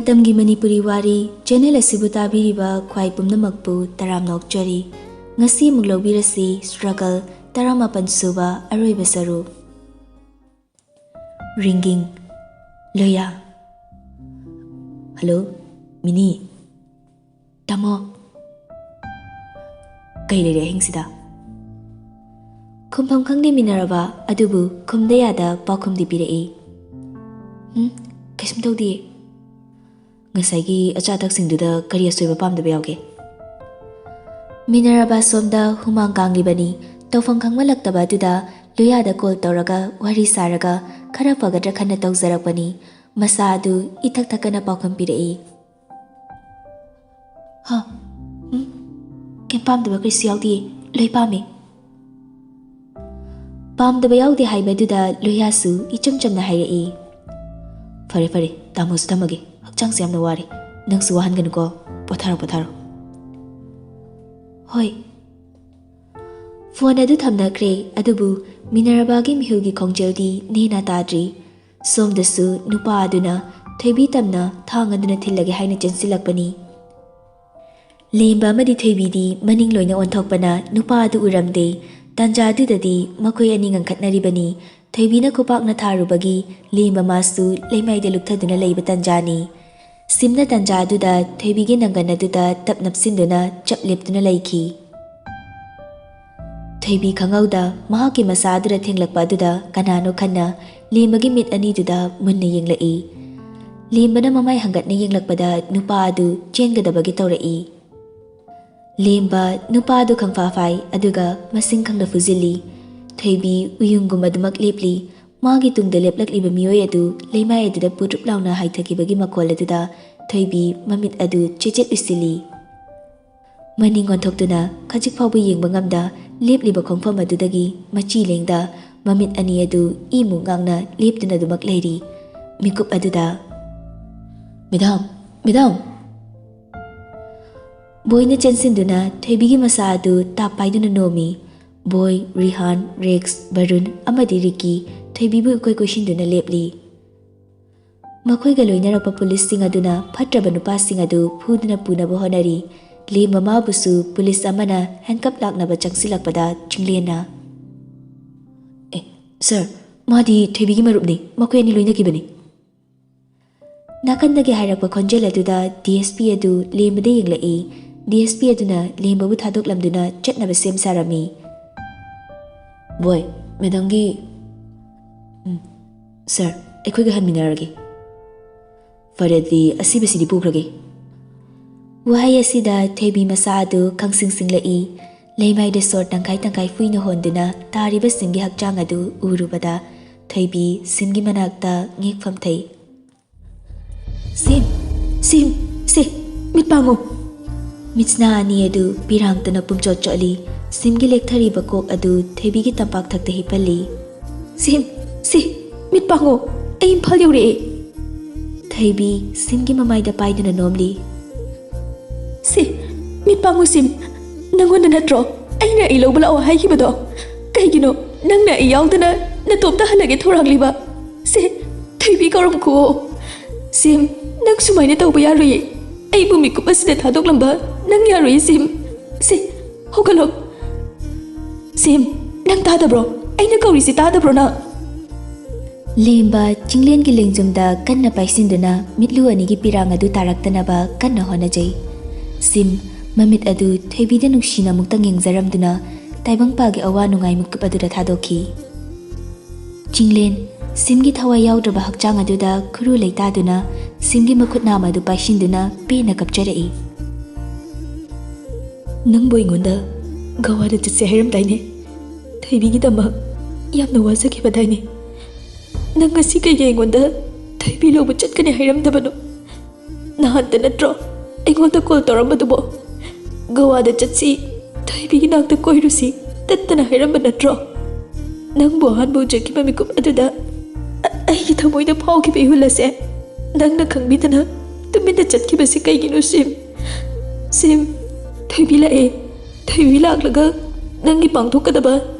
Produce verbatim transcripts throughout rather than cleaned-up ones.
ꯃꯇꯝꯒꯤ ꯃꯅꯤꯄꯨꯔꯤ ꯋꯥꯔꯤ ꯆꯦꯅꯦꯜ ꯑꯁꯤꯕꯨ ꯇꯥꯕꯤꯔꯤꯕ ꯈ꯭ꯋꯥꯏ ꯄꯨꯝꯅꯃꯛꯄꯨ ꯇꯔꯥꯝꯅ ꯑꯣꯛꯆꯔꯤ꯫ ꯉꯁꯤ ꯑꯃꯨꯛ ꯂꯧꯕꯤꯔꯁꯤ struggle ꯇꯔꯥꯃꯥꯄꯟ ꯁꯨꯕ ꯑꯔꯣꯏꯕ ꯁꯔꯨꯛ꯫ Ringing. ꯂꯣꯌꯥ꯫ ꯍꯜꯂꯣ, ꯃꯤꯅꯤ꯫ ꯇꯥꯃꯣ꯫ ꯀꯩ ꯂꯩꯔꯦ ꯑꯍꯤꯡꯁꯤꯗ? ꯈꯨꯝꯐꯝ ꯈꯪꯗꯦ ꯃꯤꯅꯔꯕ, ꯑꯗꯨꯕꯨ ꯈꯨꯝꯗ ꯌꯥꯗ ꯄꯥꯎꯈꯨꯝꯗꯤ ꯄꯤꯔꯛꯏ꯫ ꯎꯝ, ꯀꯩꯁꯨꯝ ꯇꯧꯗꯤꯌꯦ꯫ ꯉꯁꯥꯏꯒꯤ ꯑꯆꯥ ꯑꯊꯛꯁꯤꯡꯗꯨꯗ ꯀꯔꯤ ꯑꯁꯣꯏꯕ ꯄꯥꯝꯗꯕ ꯌꯥꯎꯒꯦ? ꯃꯤꯅꯔꯕ ꯁꯣꯝꯗ ꯍꯨꯃꯥꯡ ꯀꯥꯡꯂꯤꯕꯅꯤ꯫ ꯇꯧꯐꯝ ꯈꯪꯃꯜꯂꯛꯇꯕ ꯑꯗꯨꯗ ꯂꯣꯌꯥꯗ ꯀꯣꯜ ꯇꯧꯔꯒ ꯋꯥꯔꯤ ꯁꯥꯔꯒ ꯈꯔ ꯐꯒꯗ꯭ꯔꯥ ꯈꯟꯅ ꯇꯧꯖꯔꯛꯄꯅꯤ꯫ ꯃꯁꯥ ꯑꯗꯨ ꯏꯊꯛ ꯊꯛꯀꯅ ꯄꯥꯎꯈꯨꯝ ꯄꯤꯔꯛꯏ꯫ ꯍꯥ? ꯎꯝ? ꯀꯩꯝ ꯄꯥꯝꯗꯕ ꯀꯔꯤꯁꯨ ꯌꯥꯎꯗꯤꯌꯦ꯫ ꯂꯣꯏ ꯄꯥꯝꯃꯦ꯫ ꯄꯥꯝꯗꯕ ꯌꯥꯎꯗꯦ ꯍꯥꯏꯕꯗꯨꯗ ꯂꯣꯌꯥꯁꯨ ꯏꯆꯝ ꯆꯝꯅ ꯍꯥꯏꯔꯛꯏ꯫ ꯐꯔꯦ, ꯐꯔꯦ, ꯇꯥꯃꯣꯁꯨ ꯊꯝꯃꯒꯦ꯫ ꯍꯛꯆꯥꯡꯁꯦ ꯌꯥꯝꯅ ꯋꯥꯔꯦ꯫ ꯅꯪꯁꯨ ꯋꯥꯍꯟꯒꯅꯨꯀꯣ꯫ ꯄꯣꯊꯥꯔꯣ, ꯄꯣꯊꯥꯔꯣ꯫ ꯍꯣꯏ꯫ ꯐꯣꯟ ꯑꯗꯨ ꯊꯝꯅꯈ꯭ꯔꯦ, ꯑꯗꯨꯕꯨ ꯃꯤꯅꯔꯕꯥꯒꯤ ꯃꯤꯍꯨꯜꯒꯤ ꯈꯣꯡꯖꯦꯜꯗꯤ ꯅꯦꯅꯥ ꯇꯥꯗ꯭ꯔꯤ꯫ ꯁꯣꯝꯗꯁꯨ ꯅꯨꯄꯥ ꯑꯗꯨꯅ ꯊꯣꯏꯕꯤ ꯇꯝꯅ ꯊꯥꯡ ꯑꯗꯨꯅ ꯊꯤꯜꯂꯒꯦ ꯍꯥꯏꯅ ꯆꯦꯟꯁꯤꯜꯂꯛꯄꯅꯤ꯫ ꯂꯦꯝꯕ ꯑꯃꯗꯤ ꯊꯣꯏꯕꯤꯗꯤ ꯃꯅꯤꯡ ꯂꯣꯏꯅ ꯑꯣꯟꯊꯣꯛꯄꯅ ꯅꯨꯄꯥ ꯑꯗꯨ ꯎꯔꯝꯗꯦ꯫ ꯇꯥꯟꯖꯥ ꯑꯗꯨꯗꯗꯤ ꯃꯈꯣꯏ ꯑꯅꯤ ꯉꯟꯈꯠꯅꯔꯤꯕꯅꯤ꯫ ꯊꯣꯏꯕꯤꯅ ꯈꯨꯄꯥꯛꯅ ꯊꯥꯔꯨꯕꯒꯤ ꯂꯦꯝꯕ ꯃꯥꯁꯨ ꯂꯩꯃꯥꯏꯗ ꯂꯨꯞꯊꯗꯨꯅ ꯂꯩꯕ ꯇꯥꯟꯖꯥꯅꯤ꯫ ꯁꯤꯝꯅ ꯇꯥꯟꯖꯥ ꯑꯗꯨꯗ ꯊꯣꯏꯕꯤꯒꯤ ꯅꯪꯒꯟ ꯑꯗꯨꯗ ꯇꯞ ꯅꯞꯁꯤꯟꯗꯨꯅ ꯆꯞ ꯂꯦꯞꯇꯨꯅ ꯂꯩꯈꯤ꯫ ꯊꯣꯏꯕꯤ ꯈꯪꯍꯧꯗ ꯃꯍꯥꯛꯀꯤ ꯃꯁꯥ ꯑꯗꯨꯗ ꯊꯦꯡꯂꯛꯄ ꯑꯗꯨꯗ ꯀꯅꯥꯅꯣ ꯈꯟꯅ ꯂꯦꯝꯕꯒꯤ ꯃꯤꯠ ꯑꯅꯤꯗꯨꯗ ꯃꯨꯟꯅ ꯌꯦꯡꯂꯛꯏ꯫ ꯂꯦꯝꯕꯅ ꯃꯃꯥꯏ ꯍꯪꯒꯠꯅ ꯌꯦꯡꯂꯛꯄꯗ ꯅꯨꯄꯥ ꯑꯗꯨ ꯆꯦꯟꯒꯗꯕꯒꯤ ꯇꯧꯔꯛꯏ꯫ ꯂꯦꯝꯕ ꯅꯨꯄꯥ ꯑꯗꯨ ꯈꯪꯐꯥ ꯐꯥꯏ, ꯑꯗꯨꯒ ꯃꯁꯤꯡ ꯈꯪꯅ ꯐꯨꯖꯤꯜꯂꯤ꯫ ꯊꯣꯏꯕꯤ ꯎꯌꯨꯡꯒꯨꯝ ꯑꯗꯨꯃꯛ ꯂꯦꯞꯂꯤ꯫ ꯃꯥꯒꯤ ꯇꯨꯡꯗ ꯂꯦꯞꯂꯛꯂꯤꯕ ꯃꯤꯑꯣꯏ ꯑꯗꯨ ꯂꯩꯃꯥꯏ ꯑꯗꯨꯗ ꯄꯨꯠ ꯔꯨꯞ ꯂꯥꯎꯅ ꯍꯥꯏꯊꯈꯤꯕꯒꯤ ꯃꯈꯣꯜ ꯑꯗꯨꯗ ꯊꯣꯏꯕꯤ ꯃꯃꯤꯠ ꯑꯗꯨ ꯆꯦꯆꯦꯠ ꯎꯏꯁꯤꯜꯂꯤ꯫ ꯃꯅꯤꯡ ꯑꯣꯟꯊꯣꯛꯇꯨꯅ ꯈꯖꯤꯛ ꯐꯥꯎꯕ ꯌꯦꯡꯕ ꯉꯝꯗ ꯂꯦꯞꯂꯤꯕ ꯈꯣꯡꯐꯝ ꯑꯗꯨꯗꯒꯤ ꯃꯆꯤ ꯂꯦꯡꯗ ꯃꯃꯤꯠ ꯑꯅꯤ ꯑꯗꯨ ꯏꯃꯨꯛ ꯉꯥꯡꯅ ꯂꯦꯞꯇꯨꯅ ꯑꯗꯨꯃꯛ ꯂꯩꯔꯤ꯫ ꯃꯤꯀꯨꯞ ꯑꯗꯨꯗ, "ꯃꯦꯗꯥꯝ! ꯃꯦꯗꯥꯝ!" ꯕꯣꯏꯅ ꯆꯦꯟꯁꯤꯟꯗꯨꯅ ꯊꯣꯏꯕꯤꯒꯤ ꯃꯁꯥ ꯑꯗꯨ ꯇꯥꯞ ꯄꯥꯏꯗꯨꯅ ꯅꯣꯝꯃꯤ꯫ ꯕꯣꯏ, ꯔꯤꯍꯥꯟ, ꯔꯦꯛꯁ, ꯕꯔꯨꯟ ꯑꯃꯗꯤ ꯔꯤꯀꯤ ꯊꯣꯏꯕꯤꯕꯨ ꯏꯀꯣꯏ ꯀꯣꯏꯁꯤꯟꯗꯨꯅ ꯂꯦꯞꯂꯤ꯫ ꯃꯈꯣꯏꯒ ꯂꯣꯏꯅꯔꯛꯄ ꯄꯨꯂꯤꯁꯁꯤꯡ ꯑꯗꯨꯅ ꯐꯠꯇ꯭ꯔꯕ ꯅꯨꯄꯥꯁꯤꯡ ꯑꯗꯨ ꯐꯨꯗꯨꯅ ꯄꯨꯅꯕ ꯍꯣꯠꯅꯔꯤ꯫ ꯂꯦꯝꯕ ꯃꯥꯕꯨꯁꯨ ꯄꯨꯂꯤꯁ ꯑꯃꯅ ꯍꯦꯟꯀꯞ ꯂꯥꯛꯅꯕ ꯆꯪꯁꯤꯜꯂꯛꯄꯗ ꯆꯤꯡꯂꯦꯟꯅ, "ꯑꯦ, ꯁꯥꯔ, ꯃꯥꯗꯤ ꯊꯣꯏꯕꯤꯒꯤ ꯃꯔꯨꯞꯅꯤ, ꯃꯈꯣꯏ ꯑꯅꯤ ꯂꯣꯏꯅꯈꯤꯕꯅꯤ꯫" ꯅꯥꯀꯟꯗꯒꯤ ꯍꯥꯏꯔꯛꯄ ꯈꯣꯟꯖꯦꯜ ꯑꯗꯨꯗ ꯗꯤ ꯑꯦꯁ ꯄꯤ ꯑꯗꯨ ꯂꯦꯝꯕꯗ ꯌꯦꯡꯂꯛꯏ꯫ ꯗꯤ ꯑꯦꯁ ꯄꯤ ꯑꯗꯨꯅ ꯂꯦꯝꯕꯕꯨ ꯊꯥꯗꯣꯛꯂꯝꯗꯨꯅ ꯆꯠꯅꯕ ꯁꯦꯝ ꯁꯥꯔꯝꯃꯤ꯫ "ꯕꯣꯏ, ꯃꯦꯗꯥꯝꯒꯤ, ꯎꯝ, ꯁꯥꯔ, ꯑꯩꯈꯣꯏꯒ ꯍꯟꯃꯤꯟꯅꯔꯒꯦ꯫" "ꯐꯔꯦ ꯑꯗꯨꯗꯤ, ꯑꯁꯤꯕꯁꯤꯗꯤ ꯄꯨꯈ꯭ꯔꯒꯦ꯫" ꯋꯥꯍꯩ ꯑꯁꯤꯗ ꯊꯣꯏꯕꯤ ꯃꯁꯥ ꯑꯗꯨ ꯈꯪꯁꯤꯡ ꯁꯤꯡꯂꯛꯏ꯫ ꯂꯩꯃꯥꯏꯗ ꯁꯣꯔ ꯇꯪꯈꯥꯏ ꯇꯪꯈꯥꯏ ꯐꯨꯏꯅ ꯍꯣꯟꯗꯨꯅ ꯇꯥꯔꯤꯕ ꯁꯤꯝꯒꯤ ꯍꯛꯆꯥꯡ ꯑꯗꯨ ꯎꯔꯨꯕꯗ ꯊꯣꯏꯕꯤ ꯁꯤꯝꯒꯤ ꯃꯅꯥꯛꯇ ꯉꯦꯛꯐꯝ ꯊꯩ꯫ "ꯁꯤꯝ, ꯁꯤꯝ, ꯁꯤ, ꯃꯤꯠ ꯄꯥꯡꯉꯨ!" ꯃꯤꯠꯁꯅꯥ ꯑꯅꯤ ꯑꯗꯨ ꯄꯤꯔꯥꯡꯇꯅ ꯄꯨꯝꯆꯣꯠ ꯆꯣꯠꯂꯤ꯫ ꯁꯤꯝꯒꯤ ꯂꯦꯛꯊꯔꯤꯕ ꯀꯣꯛ ꯑꯗꯨ ꯊꯣꯏꯕꯤꯒꯤ ꯇꯝꯄꯥꯛꯊꯛꯇ ꯍꯤꯞꯍꯜꯂꯤ꯫ "ꯁꯤꯝ, ꯁꯤ, ꯃꯤꯠ ꯄꯥꯡꯉꯨ! ꯑꯩ ꯏꯝꯐꯥꯜ ꯌꯧꯔꯛꯑꯦ!" ꯊꯣꯏꯕꯤ ꯁꯤꯝꯒꯤ ꯃꯃꯥꯏꯗ ꯄꯥꯏꯗꯨꯅ ꯅꯣꯝꯂꯤ꯫ "ꯁꯤ, ꯃꯤꯠ ꯄꯥꯡꯉꯨ ꯁꯤꯝ! ꯅꯪꯉꯣꯟꯗ ꯅꯠꯇ꯭ꯔꯣ ꯑꯩꯅ ꯑꯩ ꯂꯧꯕ ꯂꯥꯛꯑꯣ ꯍꯥꯏꯈꯤꯕꯗꯣ? ꯀꯩꯒꯤꯅꯣ ꯅꯪꯅ ꯑꯩ ꯌꯥꯎꯗꯅ ꯅꯇꯣꯝꯇ ꯍꯜꯂꯒꯦ ꯊꯧꯔꯥꯡꯂꯤꯕ? ꯁꯤ, ꯊꯣꯏꯕꯤ ꯀꯧꯔꯝꯈꯨꯑꯣ꯫ ꯁꯤꯝ, ꯅꯪ ꯁꯨꯃꯥꯏꯅ ꯇꯧꯕ ꯌꯥꯔꯣꯏꯌꯦ꯫ ꯑꯩꯕꯨ ꯃꯤꯀꯨꯞ ꯑꯁꯤꯗ ꯊꯥꯗꯣꯛꯂꯝꯕ ꯅꯪ ꯌꯥꯔꯣꯏꯌꯦ ꯁꯤꯝ꯫ ꯁꯤ, ꯍꯧꯒꯠꯂꯣ꯫ ꯁꯤꯝ, ꯅꯪ ꯇꯥꯗꯕ꯭ꯔꯣ? ꯑꯩꯅ ꯀꯧꯔꯤꯁꯤ ꯇꯥꯗꯕ꯭ꯔꯣ ꯅꯪ?" ꯂꯦꯝꯕ ꯆꯤꯡꯂꯦꯟꯒꯤ ꯂꯦꯡꯖꯨꯝꯗ ꯀꯟꯅ ꯄꯥꯏꯁꯤꯟꯗꯨꯅ ꯃꯤꯠꯂꯨ ꯑꯅꯤꯒꯤ ꯄꯤꯔꯥꯡ ꯑꯗꯨ ꯇꯥꯔꯛꯇꯅꯕ ꯀꯟꯅ ꯍꯣꯠꯅꯖꯩ꯫ ꯁꯤꯝ, ꯃꯃꯤꯠ ꯑꯗꯨ ꯊꯣꯏꯕꯤꯗ ꯅꯨꯡꯁꯤꯅ ꯑꯃꯨꯛꯇꯪ ꯌꯦꯡꯖꯔꯝꯗꯨꯅ ꯇꯥꯏꯕꯪꯄꯥꯒꯤ ꯑꯋꯥ ꯅꯨꯡꯉꯥꯏ ꯃꯤꯀꯨꯞ ꯑꯗꯨꯗ ꯊꯥꯗꯣꯛꯈꯤ꯫ ꯆꯤꯡꯂꯦꯟ, ꯁꯤꯝꯒꯤ ꯊꯋꯥꯏ ꯌꯥꯎꯗ꯭ꯔꯕ ꯍꯛꯆꯥꯡ ꯑꯗꯨꯗ ꯈꯨꯔꯨ ꯂꯩꯇꯥꯗꯨꯅ ꯁꯤꯝꯒꯤ ꯃꯈꯨꯠ ꯅꯥꯝ ꯑꯗꯨ ꯄꯥꯏꯁꯤꯟꯗꯨꯅ ꯄꯦꯟꯅ ꯀꯞꯆꯔꯛꯏ꯫ "ꯅꯪꯕꯨ ꯑꯩꯉꯣꯟꯗ ꯒꯋꯥꯗ ꯆꯠꯁꯦ ꯍꯥꯏꯔꯝꯗꯥꯏꯅꯦ? ꯊꯣꯏꯕꯤꯒꯤꯗꯃꯛ ꯌꯥꯝꯅ ꯋꯥꯖꯈꯤꯕꯗꯥꯏꯅꯦ? ꯅꯪ ꯉꯁꯤ ꯀꯩꯒꯤ ꯑꯩꯉꯣꯟꯗ ꯊꯣꯏꯕꯤ ꯂꯧꯕ ꯆꯠꯀꯅꯤ ꯍꯥꯏꯔꯝꯗꯕꯅꯣ? ꯅꯍꯥꯟꯇ ꯅꯠꯇ꯭ꯔꯣ ꯑꯩꯉꯣꯟꯗ ꯀꯣꯜ ꯇꯧꯔꯝꯕꯗꯨꯕꯣ? ꯒꯋꯥꯗ ꯆꯠꯁꯤ, ꯊꯣꯏꯕꯤꯒꯤ ꯅꯥꯛꯇ ꯀꯣꯏꯔꯨꯁꯤ ꯇꯠꯇꯅ ꯍꯥꯏꯔꯝꯕ ꯅꯠꯇ꯭ꯔꯣ? ꯅꯪꯕꯨ ꯑꯍꯥꯟꯕ ꯎꯖꯈꯤꯕ ꯃꯤꯀꯨꯞ ꯑꯗꯨꯗ ꯑ-, ꯑꯩꯒꯤ ꯊꯃꯣꯏꯗ ꯐꯥꯎꯈꯤꯕ ꯏꯍꯨꯜ ꯑꯁꯦ ꯅꯪꯅ ꯈꯪꯕꯤꯗꯅ ꯇꯨꯃꯤꯟꯅ ꯆꯠꯈꯤꯕꯁꯤ ꯀꯩꯒꯤꯅꯣ, ꯁꯤꯝ? ꯁꯤꯝ, ꯊꯣꯏꯕꯤ ꯂꯥꯛꯑꯦ꯫ ꯊꯣꯏꯕꯤ ꯂꯥꯛꯂꯒ ꯅꯪꯒꯤ ꯄꯥꯡꯊꯣꯛꯀꯗꯕ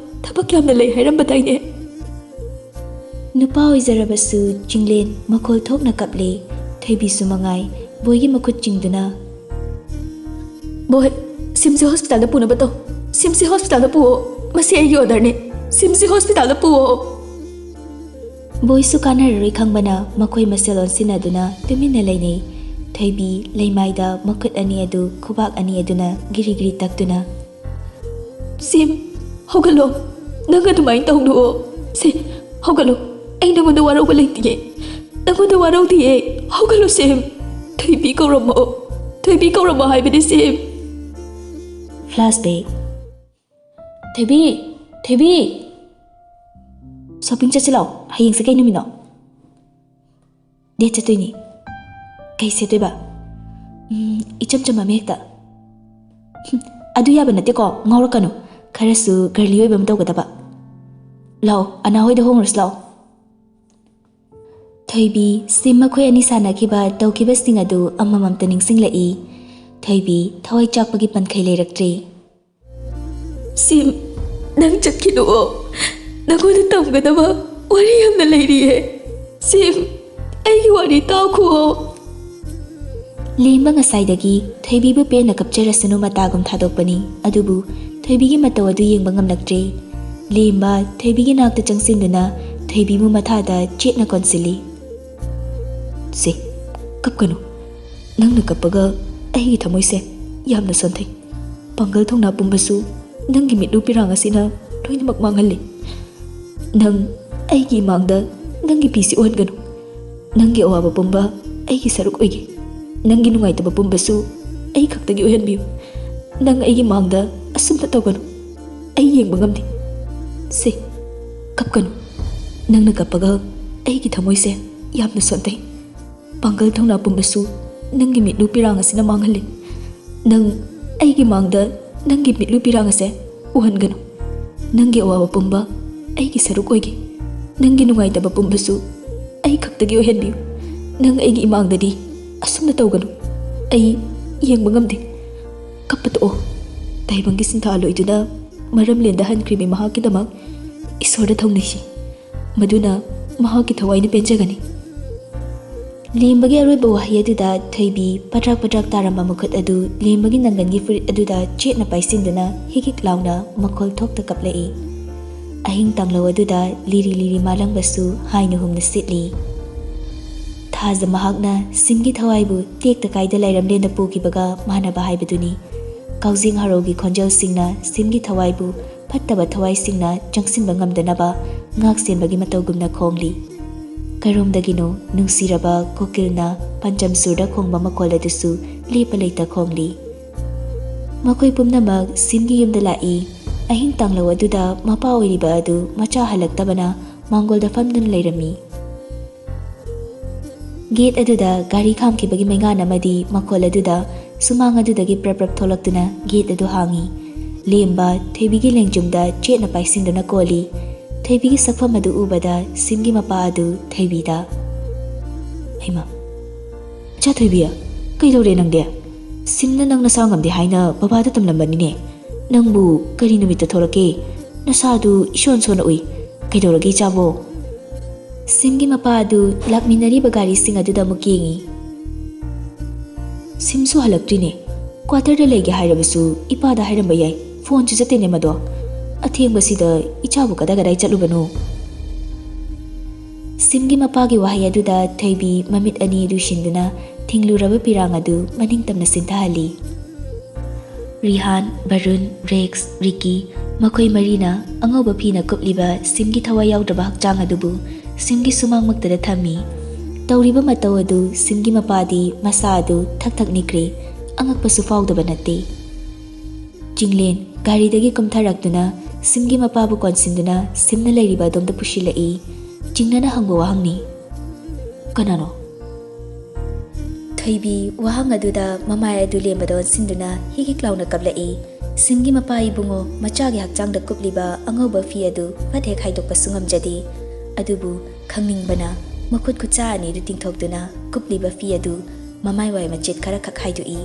ꯊꯕꯛ ꯌꯥꯝꯅ ꯂꯩ ꯍꯥꯏꯔꯝꯕꯗꯥꯏꯅꯦ?" ꯅꯨꯄꯥ ꯑꯣꯏꯖꯔꯕꯁꯨ ꯆꯤꯡꯂꯦꯟ ꯃꯈꯣꯜ ꯊꯣꯛꯅ ꯀꯞꯂꯦ꯫ ꯊꯣꯏꯕꯤꯁꯨ ꯃꯉꯥꯏ ꯕꯣꯏꯒꯤ ꯃꯈꯨꯠ ꯆꯤꯡꯗꯨꯅ, "ꯕꯣꯏ, ꯁꯤꯝꯁꯦ ꯍꯣꯁꯄꯤꯇꯥꯜꯗ ꯄꯨꯅꯕ ꯇꯧ꯫ ꯁꯤꯝꯁꯦ ꯍꯣꯁꯄꯤꯇꯥꯜꯗ ꯄꯨꯑꯣ꯫ ꯃꯁꯤ ꯑꯩꯒꯤ ꯑꯣꯔꯗꯔꯅꯤ꯫ ꯁꯤꯝꯁꯦ ꯍꯣꯁꯄꯤꯇꯥꯜꯗ ꯄꯨꯑꯣ꯫" ꯕꯣꯏꯁꯨ ꯀꯥꯟꯅꯔꯔꯣꯏ ꯈꯪꯕꯅ ꯃꯈꯣꯏ ꯃꯁꯦꯜ ꯑꯣꯟꯁꯤꯟꯅꯗꯨꯅ ꯇꯨꯃꯤꯟꯅ ꯂꯩꯅꯩ꯫ ꯊꯣꯏꯕꯤ ꯂꯩꯃꯥꯏꯗ ꯃꯈꯨꯠ ꯑꯅꯤ ꯑꯗꯨ ꯈꯨꯕꯥꯛ ꯑꯅꯤ ꯑꯗꯨꯅ ꯒꯤꯔꯤ ꯒꯤꯔꯤ ꯇꯛꯇꯨꯅ, "ꯁꯤꯝ, ꯍꯧꯒꯠꯂꯣ꯫ ꯅꯪ ꯑꯗꯨꯃꯥꯏꯅ ꯇꯧꯅꯨꯑꯣ꯫ ꯁꯤ, ꯍꯧꯒꯠꯂꯣ꯫ ꯑꯩ ꯅꯪꯉꯣꯟꯗ ꯋꯥꯔꯧꯕ ꯂꯩꯇꯤꯌꯦ꯫ ꯅꯪꯉꯣꯟꯗ ꯋꯥꯔꯧꯗꯤꯌꯦ꯫ ꯍꯧꯒꯠꯂꯣ, ꯁꯤꯝ꯫ ꯊꯣꯏꯕꯤ ꯀꯧꯔꯝꯃꯣ꯫ ꯊꯣꯏꯕꯤ ꯀꯧꯔꯝꯃꯣ ꯍꯥꯏꯕꯅꯤ, ꯁꯤꯝ꯫" Flashback. "ꯊꯣꯏꯕꯤ, ꯊꯣꯏꯕꯤ꯫ ꯁꯣꯄꯤꯡ ꯆꯠꯁꯤ ꯂꯥꯛꯑꯣ꯫ ꯍꯌꯦꯡꯁꯦ ꯀꯩ ꯅꯨꯃꯤꯠꯅꯣ?" "ꯗꯦꯠ ꯆꯠꯇꯣꯏꯅꯤ꯫ ꯀꯩ ꯁꯦꯠꯇꯣꯏꯕ?" "ꯎꯝ, ꯏꯆꯝ ꯆꯝꯕ ꯑꯃ ꯍꯦꯛꯇ꯫" "ꯍꯨꯝ, ꯑꯗꯨ ꯌꯥꯕ ꯅꯠꯇꯦꯀꯣ, ꯉꯥꯎꯔꯛꯀꯅꯨ꯫ ꯈꯔꯁꯨ ꯒꯔꯂꯤ ꯑꯣꯏꯕ ꯑꯃ ꯇꯧꯒꯗꯕ꯫ ꯂꯥꯛꯑꯣ, ꯑꯅꯥ ꯍꯣꯏꯗ ꯍꯣꯡꯉꯨꯔꯁꯤ ꯂꯥꯛꯑꯣ꯫" ꯊꯣꯏꯕꯤ, ꯁꯤꯝ ꯃꯈꯣꯏ ꯑꯅꯤ ꯁꯥꯟꯅꯈꯤꯕ, ꯇꯧꯈꯤꯕꯁꯤꯡ ꯑꯗꯨ ꯑꯃꯃꯝꯇ ꯅꯤꯡꯁꯤꯡꯂꯛꯏ꯫ ꯊꯣꯏꯕꯤ ꯊꯋꯥꯏ ꯆꯥꯛꯄꯒꯤ ꯄꯟꯈꯩ ꯂꯩꯔꯛꯇ꯭ꯔꯦ꯫ "ꯁꯤꯝ, ꯅꯪ ꯆꯠꯈꯤꯅꯨꯑꯣ꯫ ꯅꯪꯉꯣꯟꯗ ꯇꯝꯒꯗꯕ ꯋꯥꯔꯤ ꯌꯥꯝꯅ ꯂꯩꯔꯤꯌꯦ꯫ ꯁꯤꯝ, ꯑꯩꯒꯤ ꯋꯥꯔꯤ ꯇꯥꯈꯨꯑꯣ꯫" ꯂꯦꯝꯕ ꯉꯁꯥꯏꯗꯒꯤ ꯊꯣꯏꯕꯤꯕꯨ ꯄꯦꯟꯅ ꯀꯞꯆꯔꯁꯅꯨ ꯃꯇꯥꯒꯨꯝ ꯊꯥꯗꯣꯛꯄꯅꯤ, ꯑꯗꯨꯕꯨ ꯊꯣꯏꯕꯤꯒꯤ ꯃꯇꯧ ꯑꯗꯨ ꯌꯦꯡꯕ ꯉꯝꯂꯛꯇ꯭ꯔꯦ꯫ ꯂꯦꯝꯕ ꯊꯣꯏꯕꯤꯒꯤ ꯅꯥꯛꯇ ꯆꯪꯁꯤꯟꯗꯨꯅ ꯊꯣꯏꯕꯤꯕꯨ ꯃꯊꯥꯗ ꯆꯦꯠꯅ ꯀꯣꯟꯁꯤꯜꯂꯤ꯫ "ꯁꯦ, ꯀꯞꯀꯅꯨ꯫ ꯅꯪꯅ ꯀꯞꯄꯒ ꯑꯩꯒꯤ ꯊꯃꯣꯏꯁꯦ ꯌꯥꯝꯅ ꯁꯣꯟꯊꯩ꯫ ꯄꯥꯡꯒꯜ ꯊꯧꯅꯥ ꯄꯨꯝꯕꯁꯨ ꯅꯪꯒꯤ ꯃꯤꯠꯂꯨ ꯄꯤꯔꯥꯡ ꯑꯁꯤꯅ ꯂꯣꯏꯅꯃꯛ ꯃꯥꯡꯍꯜꯂꯤ꯫ ꯅꯪ ꯑꯩꯒꯤ ꯏꯃꯥꯡꯗ ꯅꯪꯒꯤ ꯄꯤꯁꯤ ꯎꯍꯟꯒꯅꯨ꯫ ꯅꯪꯒꯤ ꯑꯋꯥꯕ ꯄꯨꯝꯕ ꯑꯩꯒꯤ ꯁꯔꯨꯛ ꯑꯣꯏꯒꯦ꯫ ꯅꯪꯒꯤ ꯅꯨꯡꯉꯥꯏꯇꯕ ꯄꯨꯝꯕꯁꯨ ꯑꯩ ꯈꯛꯇꯒꯤ ꯑꯣꯏꯍꯟꯕꯤꯌꯨ꯫ ꯅꯪ ꯑꯩꯒꯤ ꯃꯥꯡꯗ ꯑꯁꯨꯝꯅ ꯇꯧꯒꯅꯨ꯫ ꯑꯩ ꯌꯦꯡꯕ ꯉꯝꯗꯦ꯫ ꯁꯦ, ꯀꯞꯀꯅꯨ꯫ ꯅꯪꯅ ꯀꯞꯄꯒ ꯑꯩꯒꯤ ꯊꯃꯣꯏꯁꯦ ꯌꯥꯝꯅ ꯁꯣꯟꯊꯩ꯫ ꯄꯥꯡꯒꯜ ꯊꯧꯅꯥ ꯄꯨꯝꯕꯁꯨ ꯅꯪꯒꯤ ꯃꯤꯠꯂꯨ ꯄꯤꯔꯥꯡ ꯑꯁꯤꯅ ꯃꯥꯡꯍꯜꯂꯤ꯫ ꯅꯪ ꯑꯩꯒꯤ ꯃꯥꯡꯗ ꯅꯪꯒꯤ ꯃꯤꯠꯂꯨ ꯄꯤꯔꯥꯡ ꯑꯁꯦ ꯎꯍꯟꯒꯅꯨ꯫ ꯅꯪꯒꯤ ꯑꯋꯥꯕ ꯄꯨꯝꯕ ꯑꯩꯒꯤ ꯁꯔꯨꯛ ꯑꯣꯏꯒꯦ꯫ ꯅꯪꯒꯤ ꯅꯨꯡꯉꯥꯏꯇꯕ ꯄꯨꯝꯕꯁꯨ ꯑꯩ ꯈꯛꯇꯒꯤ ꯑꯣꯏꯍꯟꯕꯤꯌꯨ꯫ ꯅꯪ ꯑꯩꯒꯤ ꯏꯃꯥꯡꯗꯗꯤ ꯑꯁꯨꯝꯅ ꯇꯧꯒꯅꯨ꯫ ꯑꯩ ꯌꯦꯡꯕ ꯉꯝꯗꯦ꯫ ꯀꯞꯄ ꯇꯣꯛꯑꯣ꯫" ꯇꯥꯏꯕꯪꯒꯤ ꯁꯤꯟꯊꯥ ꯂꯣꯏꯗꯨꯅ ꯃꯔꯝꯂꯦꯟꯗ ꯍꯟꯈ꯭ꯔꯤꯕꯤ ꯃꯍꯥꯛꯀꯤꯗꯃꯛ ꯏꯁꯣꯔꯗ ꯊꯧꯅꯤꯁꯤ꯫ ꯃꯗꯨꯅ ꯃꯍꯥꯛꯀꯤ ꯊꯋꯥꯏꯅ ꯄꯦꯟꯖꯒꯅꯤ꯫ ꯂꯦꯝꯕꯒꯤ ꯑꯔꯣꯏꯕ ꯋꯥꯍꯩ ꯑꯗꯨꯗ ꯊꯣꯏꯕꯤ ꯄꯗ꯭ꯔꯥꯛ ꯄꯗ꯭ꯔꯥꯛ ꯇꯥꯔꯝꯕ ꯃꯈꯨꯠ ꯑꯗꯨ ꯂꯦꯝꯕꯒꯤ ꯅꯪꯒꯟꯒꯤ ꯐꯨꯔꯤꯠ ꯑꯗꯨꯗ ꯆꯦꯠꯅ ꯄꯥꯏꯁꯤꯟꯗꯨꯅ ꯍꯤꯛ ꯍꯤꯛ ꯂꯥꯎꯅ ꯃꯈꯣꯜ ꯊꯣꯛꯇ ꯀꯞꯂꯛꯏ꯫ ꯑꯍꯤꯡ ꯇꯥꯡꯂꯧ ꯑꯗꯨꯗ ꯂꯤꯔꯤ ꯂꯤꯔꯤ ꯃꯥꯂꯪꯕꯁꯨ ꯍꯥꯏꯅ ꯍꯨꯝꯅ ꯁꯤꯠꯂꯤ꯫ ꯊꯥꯖ ꯃꯍꯥꯛꯅ ꯁꯤꯝꯒꯤ ꯊꯋꯥꯏꯕꯨ ꯇꯦꯛꯇ ꯀꯥꯏꯗ ꯂꯩꯔꯝꯂꯦꯅ ꯄꯨꯈꯤꯕꯒ ꯃꯥꯟꯅꯕ ꯍꯥꯏꯕꯗꯨꯅꯤ꯫ ꯀꯥꯎꯖꯦꯡ ꯍꯔꯧꯒꯤ ꯈꯣꯟꯖꯦꯜꯁꯤꯡꯅ ꯁꯤꯝꯒꯤ ꯊꯋꯥꯏꯕꯨ ꯐꯠꯇꯕ ꯊꯋꯥꯏꯁꯤꯡꯅ ꯆꯪꯁꯤꯟꯕ ꯉꯝꯗꯅꯕ ꯉꯥꯛ ꯁꯦꯟꯕꯒꯤ ꯃꯇꯧꯒꯨꯝꯅ ꯈꯣꯡꯂꯤ꯫ ꯀꯔꯣꯝꯗꯒꯤꯅꯣ ꯅꯨꯡꯁꯤꯔꯕ ꯀꯣꯀꯤꯜꯅ ꯄꯟꯆꯝ ꯁꯨꯔꯗ ꯈꯣꯡꯕ ꯃꯈꯣꯜ ꯑꯗꯨꯁꯨ ꯂꯦꯞꯄ ꯂꯩꯇ ꯈꯣꯡꯂꯤ꯫ ꯃꯈꯣꯏ ꯄꯨꯝꯅꯃꯛ ꯁꯤꯝꯒꯤ ꯌꯨꯝꯗ ꯂꯥꯛꯏ꯫ ꯑꯍꯤꯡ ꯇꯥꯡꯂꯧ ꯑꯗꯨꯗ ꯃꯄꯥ ꯑꯣꯏꯔꯤꯕ ꯑꯗꯨ ꯃꯆꯥ ꯍꯜꯂꯛꯇꯕꯅ ꯃꯥꯡꯒꯣꯜꯗ ꯐꯝꯗꯨꯅ ꯂꯩꯔꯝꯃꯤ꯫ ꯒꯦꯠ ꯑꯗꯨꯗ ꯒꯥꯔꯤ ꯈꯥꯝꯈꯤꯕꯒꯤ ꯃꯩꯉꯥꯟ ꯑꯃꯗꯤ ꯃꯈꯣꯜ ꯑꯗꯨꯗ ꯁꯨꯃꯥꯡ ꯑꯗꯨꯗꯒꯤ ꯄ꯭ꯔꯞ ꯄ꯭ꯔꯞ ꯊꯣꯛꯂꯛꯇꯨꯅ ꯒꯦꯠ ꯑꯗꯨ ꯍꯥꯡꯉꯤ꯫ ꯂꯦꯝꯕ ꯊꯣꯏꯕꯤꯒꯤ ꯂꯦꯡꯖꯨꯝꯗ ꯆꯦꯠꯅ ꯄꯥꯏꯁꯤꯟꯗꯨꯅ ꯀꯣꯜꯂꯤ꯫ ꯊꯣꯏꯕꯤꯒꯤ ꯁꯛꯐꯝ ꯑꯗꯨ ꯎꯕꯗ ꯁꯤꯝꯒꯤ ꯃꯄꯥ ꯑꯗꯨ ꯊꯣꯏꯕꯤꯗ, "ꯍꯩꯃꯥ, ꯏꯆꯥ ꯊꯣꯏꯕꯤ, ꯀꯩꯗꯧꯔꯦ ꯅꯪꯗꯤ? ꯁꯤꯝꯅ ꯅꯪ ꯅꯁꯥ ꯉꯝꯗꯦ ꯍꯥꯏꯅ ꯕꯕꯥꯗ ꯇꯝꯂꯝꯕꯅꯤꯅꯦ꯫ ꯅꯪꯕꯨ ꯀꯔꯤ ꯅꯨꯃꯤꯠꯇ ꯊꯣꯛꯂꯛꯀꯦ? ꯅꯁꯥꯗꯨ ꯏꯁꯣꯟ ꯁꯣꯟꯅ ꯎꯏ꯫ ꯀꯩꯗꯧꯔꯒꯦ ꯏꯆꯥꯕꯣ?" ꯁꯤꯝꯒꯤ ꯃꯄꯥ ꯑꯗꯨ ꯂꯥꯛꯃꯤꯟꯅꯔꯤꯕ ꯒꯥꯔꯤꯁꯤꯡ ꯑꯗꯨꯗ ꯑꯃꯨꯛ ꯌꯦꯡꯉꯤ꯫ "ꯁꯤꯝꯁꯨ ꯍꯜꯂꯛꯇ꯭ꯔꯤꯅꯦ꯫ ꯀ꯭ꯋꯥꯇꯔꯗ ꯂꯩꯒꯦ ꯍꯥꯏꯔꯕꯁꯨ ꯏꯄꯥꯗ ꯍꯥꯏꯔꯝꯕ ꯌꯥꯏ꯫ ꯐꯣꯟꯁꯨ ꯆꯠꯇꯦꯅꯦ ꯃꯗꯣ꯫ ꯑꯊꯦꯡꯕꯁꯤꯗ ꯏꯆꯥꯕꯨ ꯀꯗꯥꯏ ꯀꯗꯥꯏ ꯆꯠꯂꯨꯕꯅꯣ?" ꯁꯤꯝꯒꯤ ꯃꯄꯥꯒꯤ ꯋꯥꯍꯩ ꯑꯗꯨꯗ ꯊꯣꯏꯕꯤ ꯃꯃꯤꯠ ꯑꯅꯤ ꯂꯨꯁꯤꯟꯗꯨꯅ ꯊꯤꯡꯂꯨꯔꯕ ꯄꯤꯔꯥꯡ ꯑꯗꯨ ꯃꯅꯤꯡ ꯇꯝꯅ ꯆꯤꯟꯊꯍꯜꯂꯤ꯫ ꯔꯤꯍꯥꯟ, ꯕꯔꯨꯟ, ꯔꯦꯛꯁ, ꯔꯤꯀꯤ, ꯃꯈꯣꯏ ꯃꯔꯤꯅ ꯑꯉꯧꯕ ꯐꯤꯅ ꯀꯨꯞꯂꯤꯕ ꯁꯤꯝꯒꯤ ꯊꯋꯥꯏ ꯌꯥꯎꯗ꯭ꯔꯕ ꯍꯛꯆꯥꯡ ꯑꯗꯨꯕꯨ ꯁꯤꯝꯒꯤ ꯁꯨꯃꯥꯡꯃꯛꯇꯗ ꯊꯝꯃꯤ꯫ ꯇꯧꯔꯤꯕ ꯃꯇꯧ ꯑꯗꯨ ꯁꯤꯝꯒꯤ ꯃꯄꯥꯗꯤ ꯃꯁꯥ ꯑꯗꯨ ꯊꯛ ꯊꯛ ꯅꯤꯛꯈ꯭ꯔꯦ꯫ ꯑꯉꯛꯄꯁꯨ ꯐꯥꯎꯗꯕ ꯅꯠꯇꯦ꯫ ꯆꯤꯡꯂꯦꯟ ꯒꯥꯔꯤꯗꯒꯤ ꯀꯨꯝꯊꯔꯛꯇꯨꯅ ꯁꯤꯝꯒꯤ ꯃꯄꯥꯕꯨ ꯀꯣꯟꯁꯤꯟꯗꯨꯅ ꯁꯤꯝꯅ ꯂꯩꯔꯤꯕ ꯑꯗꯣꯝꯗ ꯄꯨꯁꯤꯜꯂꯛꯏ꯫ ꯆꯤꯡꯅꯅ ꯍꯪꯕ ꯋꯥꯍꯪꯅꯤ꯫ "ꯀꯅꯥꯅꯣ?" ꯊꯣꯏꯕꯤ ꯋꯥꯍꯪ ꯑꯗꯨꯗ ꯃꯃꯥꯏ ꯑꯗꯨ ꯂꯦꯝꯕꯗ ꯑꯣꯟꯁꯤꯟꯗꯨꯅ ꯍꯤꯛ ꯍꯤꯛ ꯂꯥꯎꯅ ꯀꯞꯂꯛꯏ꯫ "ꯁꯤꯝꯒꯤ ꯃꯄꯥ ꯏꯕꯨꯡꯉꯣ, ꯃꯆꯥꯒꯤ ꯍꯛꯆꯥꯡꯗ ꯀꯨꯞꯂꯤꯕ ꯑꯉꯧꯕ ꯐꯤ ꯑꯗꯨ ꯐꯠ ꯍꯦꯛ ꯍꯥꯏꯗꯣꯛꯄꯁꯨ ꯉꯝꯖꯗꯦ꯫ ꯑꯗꯨꯕꯨ ꯈꯪꯅꯤꯡꯕꯅ ꯃꯈꯨꯠ ꯈꯨꯠꯁꯥ ꯑꯅꯤꯗꯨ ꯇꯤꯡꯊꯣꯛꯇꯨꯅ ꯀꯨꯞꯂꯤꯕ ꯐꯤ ꯑꯗꯨ ꯃꯃꯥꯏꯋꯥꯏ ꯃꯆꯦꯠ ꯈꯔꯈꯛ ꯍꯥꯏꯗꯣꯛꯏ꯫"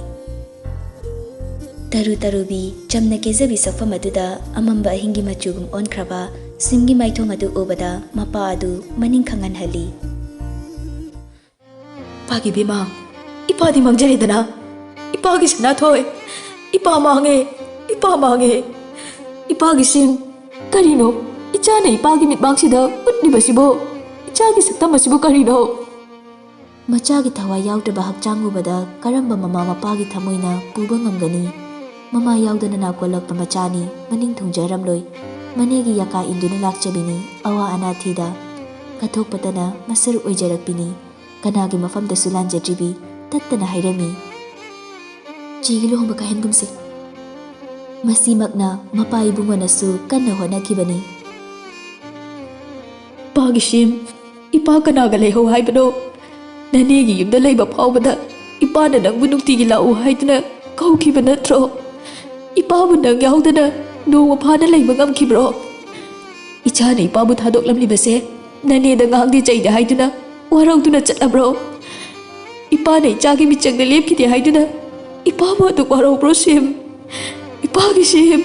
ꯇꯔꯨ ꯇꯔꯨꯕꯤ, ꯆꯝꯅ ꯀꯦꯖꯕꯤ ꯁꯛꯐꯝ ꯑꯗꯨꯗ ꯑꯃꯝꯕ ꯑꯍꯤꯡꯒꯤ ꯃꯆꯨꯒꯨꯝ ꯑꯣꯟꯈ꯭ꯔꯕ ꯁꯤꯝꯒꯤ ꯃꯥꯏꯊꯣꯡ ꯑꯗꯨ ꯎꯕꯗ ꯃꯄꯥ ꯑꯗꯨ ꯃꯅꯤꯡ ꯈꯪꯍꯟꯍꯜꯂꯤ꯫ "ꯏꯄꯥꯒꯤ ꯕꯦꯝꯃ, ꯏꯄꯥꯗꯤ ꯃꯥꯡꯖꯔꯦꯗꯅ꯫ ꯏꯄꯥꯒꯤ ꯁꯅꯥꯊꯣꯏ, ꯏꯄꯥ ꯃꯥꯡꯉꯦ, ꯏꯄꯥ ꯃꯥꯡꯉꯦ꯫ ꯏꯄꯥꯒꯤ ꯁꯤꯝ, ꯀꯔꯤꯅꯣ? ꯏꯆꯥꯅ ꯏꯄꯥꯒꯤ ꯃꯤꯠꯃꯥꯡꯁꯤꯗ ꯎꯠꯂꯤꯕꯁꯤꯕꯨ, ꯏꯆꯥꯒꯤ ꯁꯛꯇꯝ ꯑꯁꯤꯕꯨ ꯀꯔꯤꯅꯣ?" ꯃꯆꯥꯒꯤ ꯊꯋꯥꯏ ꯌꯥꯎꯗ꯭ꯔꯕ ꯍꯛꯆꯥꯡ ꯎꯕꯗ ꯀꯔꯝꯕ ꯃꯃꯥ ꯃꯄꯥꯒꯤ ꯊꯃꯣꯏꯅ ꯄꯨꯕ ꯉꯝꯒꯅꯤ? ꯃꯃꯥ ꯌꯥꯎꯗꯅ ꯅꯥꯀꯣꯜꯂꯛꯄ ꯃꯆꯥꯅꯤ, ꯃꯅꯤꯡ ꯊꯨꯡꯖꯔꯝꯂꯣꯏ꯫ ꯃꯅꯦꯒꯤ ꯌꯥꯀꯥ ꯏꯟꯗꯨꯅ ꯂꯥꯛꯆꯕꯤꯅꯤ, ꯑꯋꯥ ꯑꯅꯥ ꯊꯤꯗ꯫ ꯀꯠꯊꯣꯛꯄꯇꯅ ꯃꯁꯔꯨꯛ ꯑꯣꯏꯖꯔꯛꯄꯤꯅꯤ꯫ ꯀꯅꯥꯒꯤ ꯃꯐꯝꯗꯁꯨ ꯂꯥꯟꯖꯗ꯭ꯔꯤꯕꯤ, ꯇꯠꯇꯅ ꯍꯥꯏꯔꯝꯃꯤ꯫ "ꯆꯦꯒꯤ ꯂꯨꯍꯣꯡꯕ ꯀꯥꯏꯍꯟꯒꯨꯝꯁꯦ꯫" ꯃꯁꯤꯃꯛꯅ ꯃꯄꯥ ꯏꯕꯨꯡꯉꯣꯅꯁꯨ ꯀꯟꯅ ꯍꯣꯠꯅꯈꯤꯕꯅꯤ꯫ "ꯏꯄꯥꯒꯤ ꯁꯤꯝ, ꯏꯄꯥ ꯀꯅꯥꯒ ꯂꯩꯍꯧ ꯍꯥꯏꯕꯅꯣ? ꯅꯅꯦꯒꯤ ꯌꯨꯝꯗ ꯂꯩꯕ ꯐꯥꯎꯕꯗ ꯏꯄꯥꯅ ꯅꯪꯕꯨ ꯅꯨꯡꯇꯤꯒꯤ ꯂꯥꯛꯎ ꯍꯥꯏꯗꯨꯅ ꯀꯧꯈꯤꯕ ꯅꯠꯇ꯭ꯔꯣ? ꯏꯄꯥꯕꯨ ꯅꯪ ꯌꯥꯎꯗꯅ ꯅꯣꯡꯃ ꯐꯥꯅ ꯂꯩꯕ ꯉꯝꯈꯤꯕ꯭ꯔꯣ? ꯏꯆꯥꯅ ꯏꯄꯥꯕꯨ ꯊꯥꯗꯣꯛꯂꯝꯂꯤꯕꯁꯦ ꯅꯅꯦꯗ ꯉꯥꯡꯗꯦ ꯆꯩꯗꯦ ꯍꯥꯏꯗꯨꯅ ꯋꯥꯔꯧꯗꯨꯅ ꯆꯠꯂꯕ꯭ꯔꯣ? ꯏꯄꯥꯅ ꯏꯆꯥꯒꯤ ꯃꯤꯆꯪꯗ ꯂꯦꯞꯈꯤꯗꯦ ꯍꯥꯏꯗꯨꯅ ꯏꯄꯥꯕꯨ ꯑꯗꯨꯛ ꯋꯥꯔꯧꯕ꯭ꯔꯣ ꯁꯤꯝ? ꯏꯄꯥꯒꯤ ꯁꯤꯝ,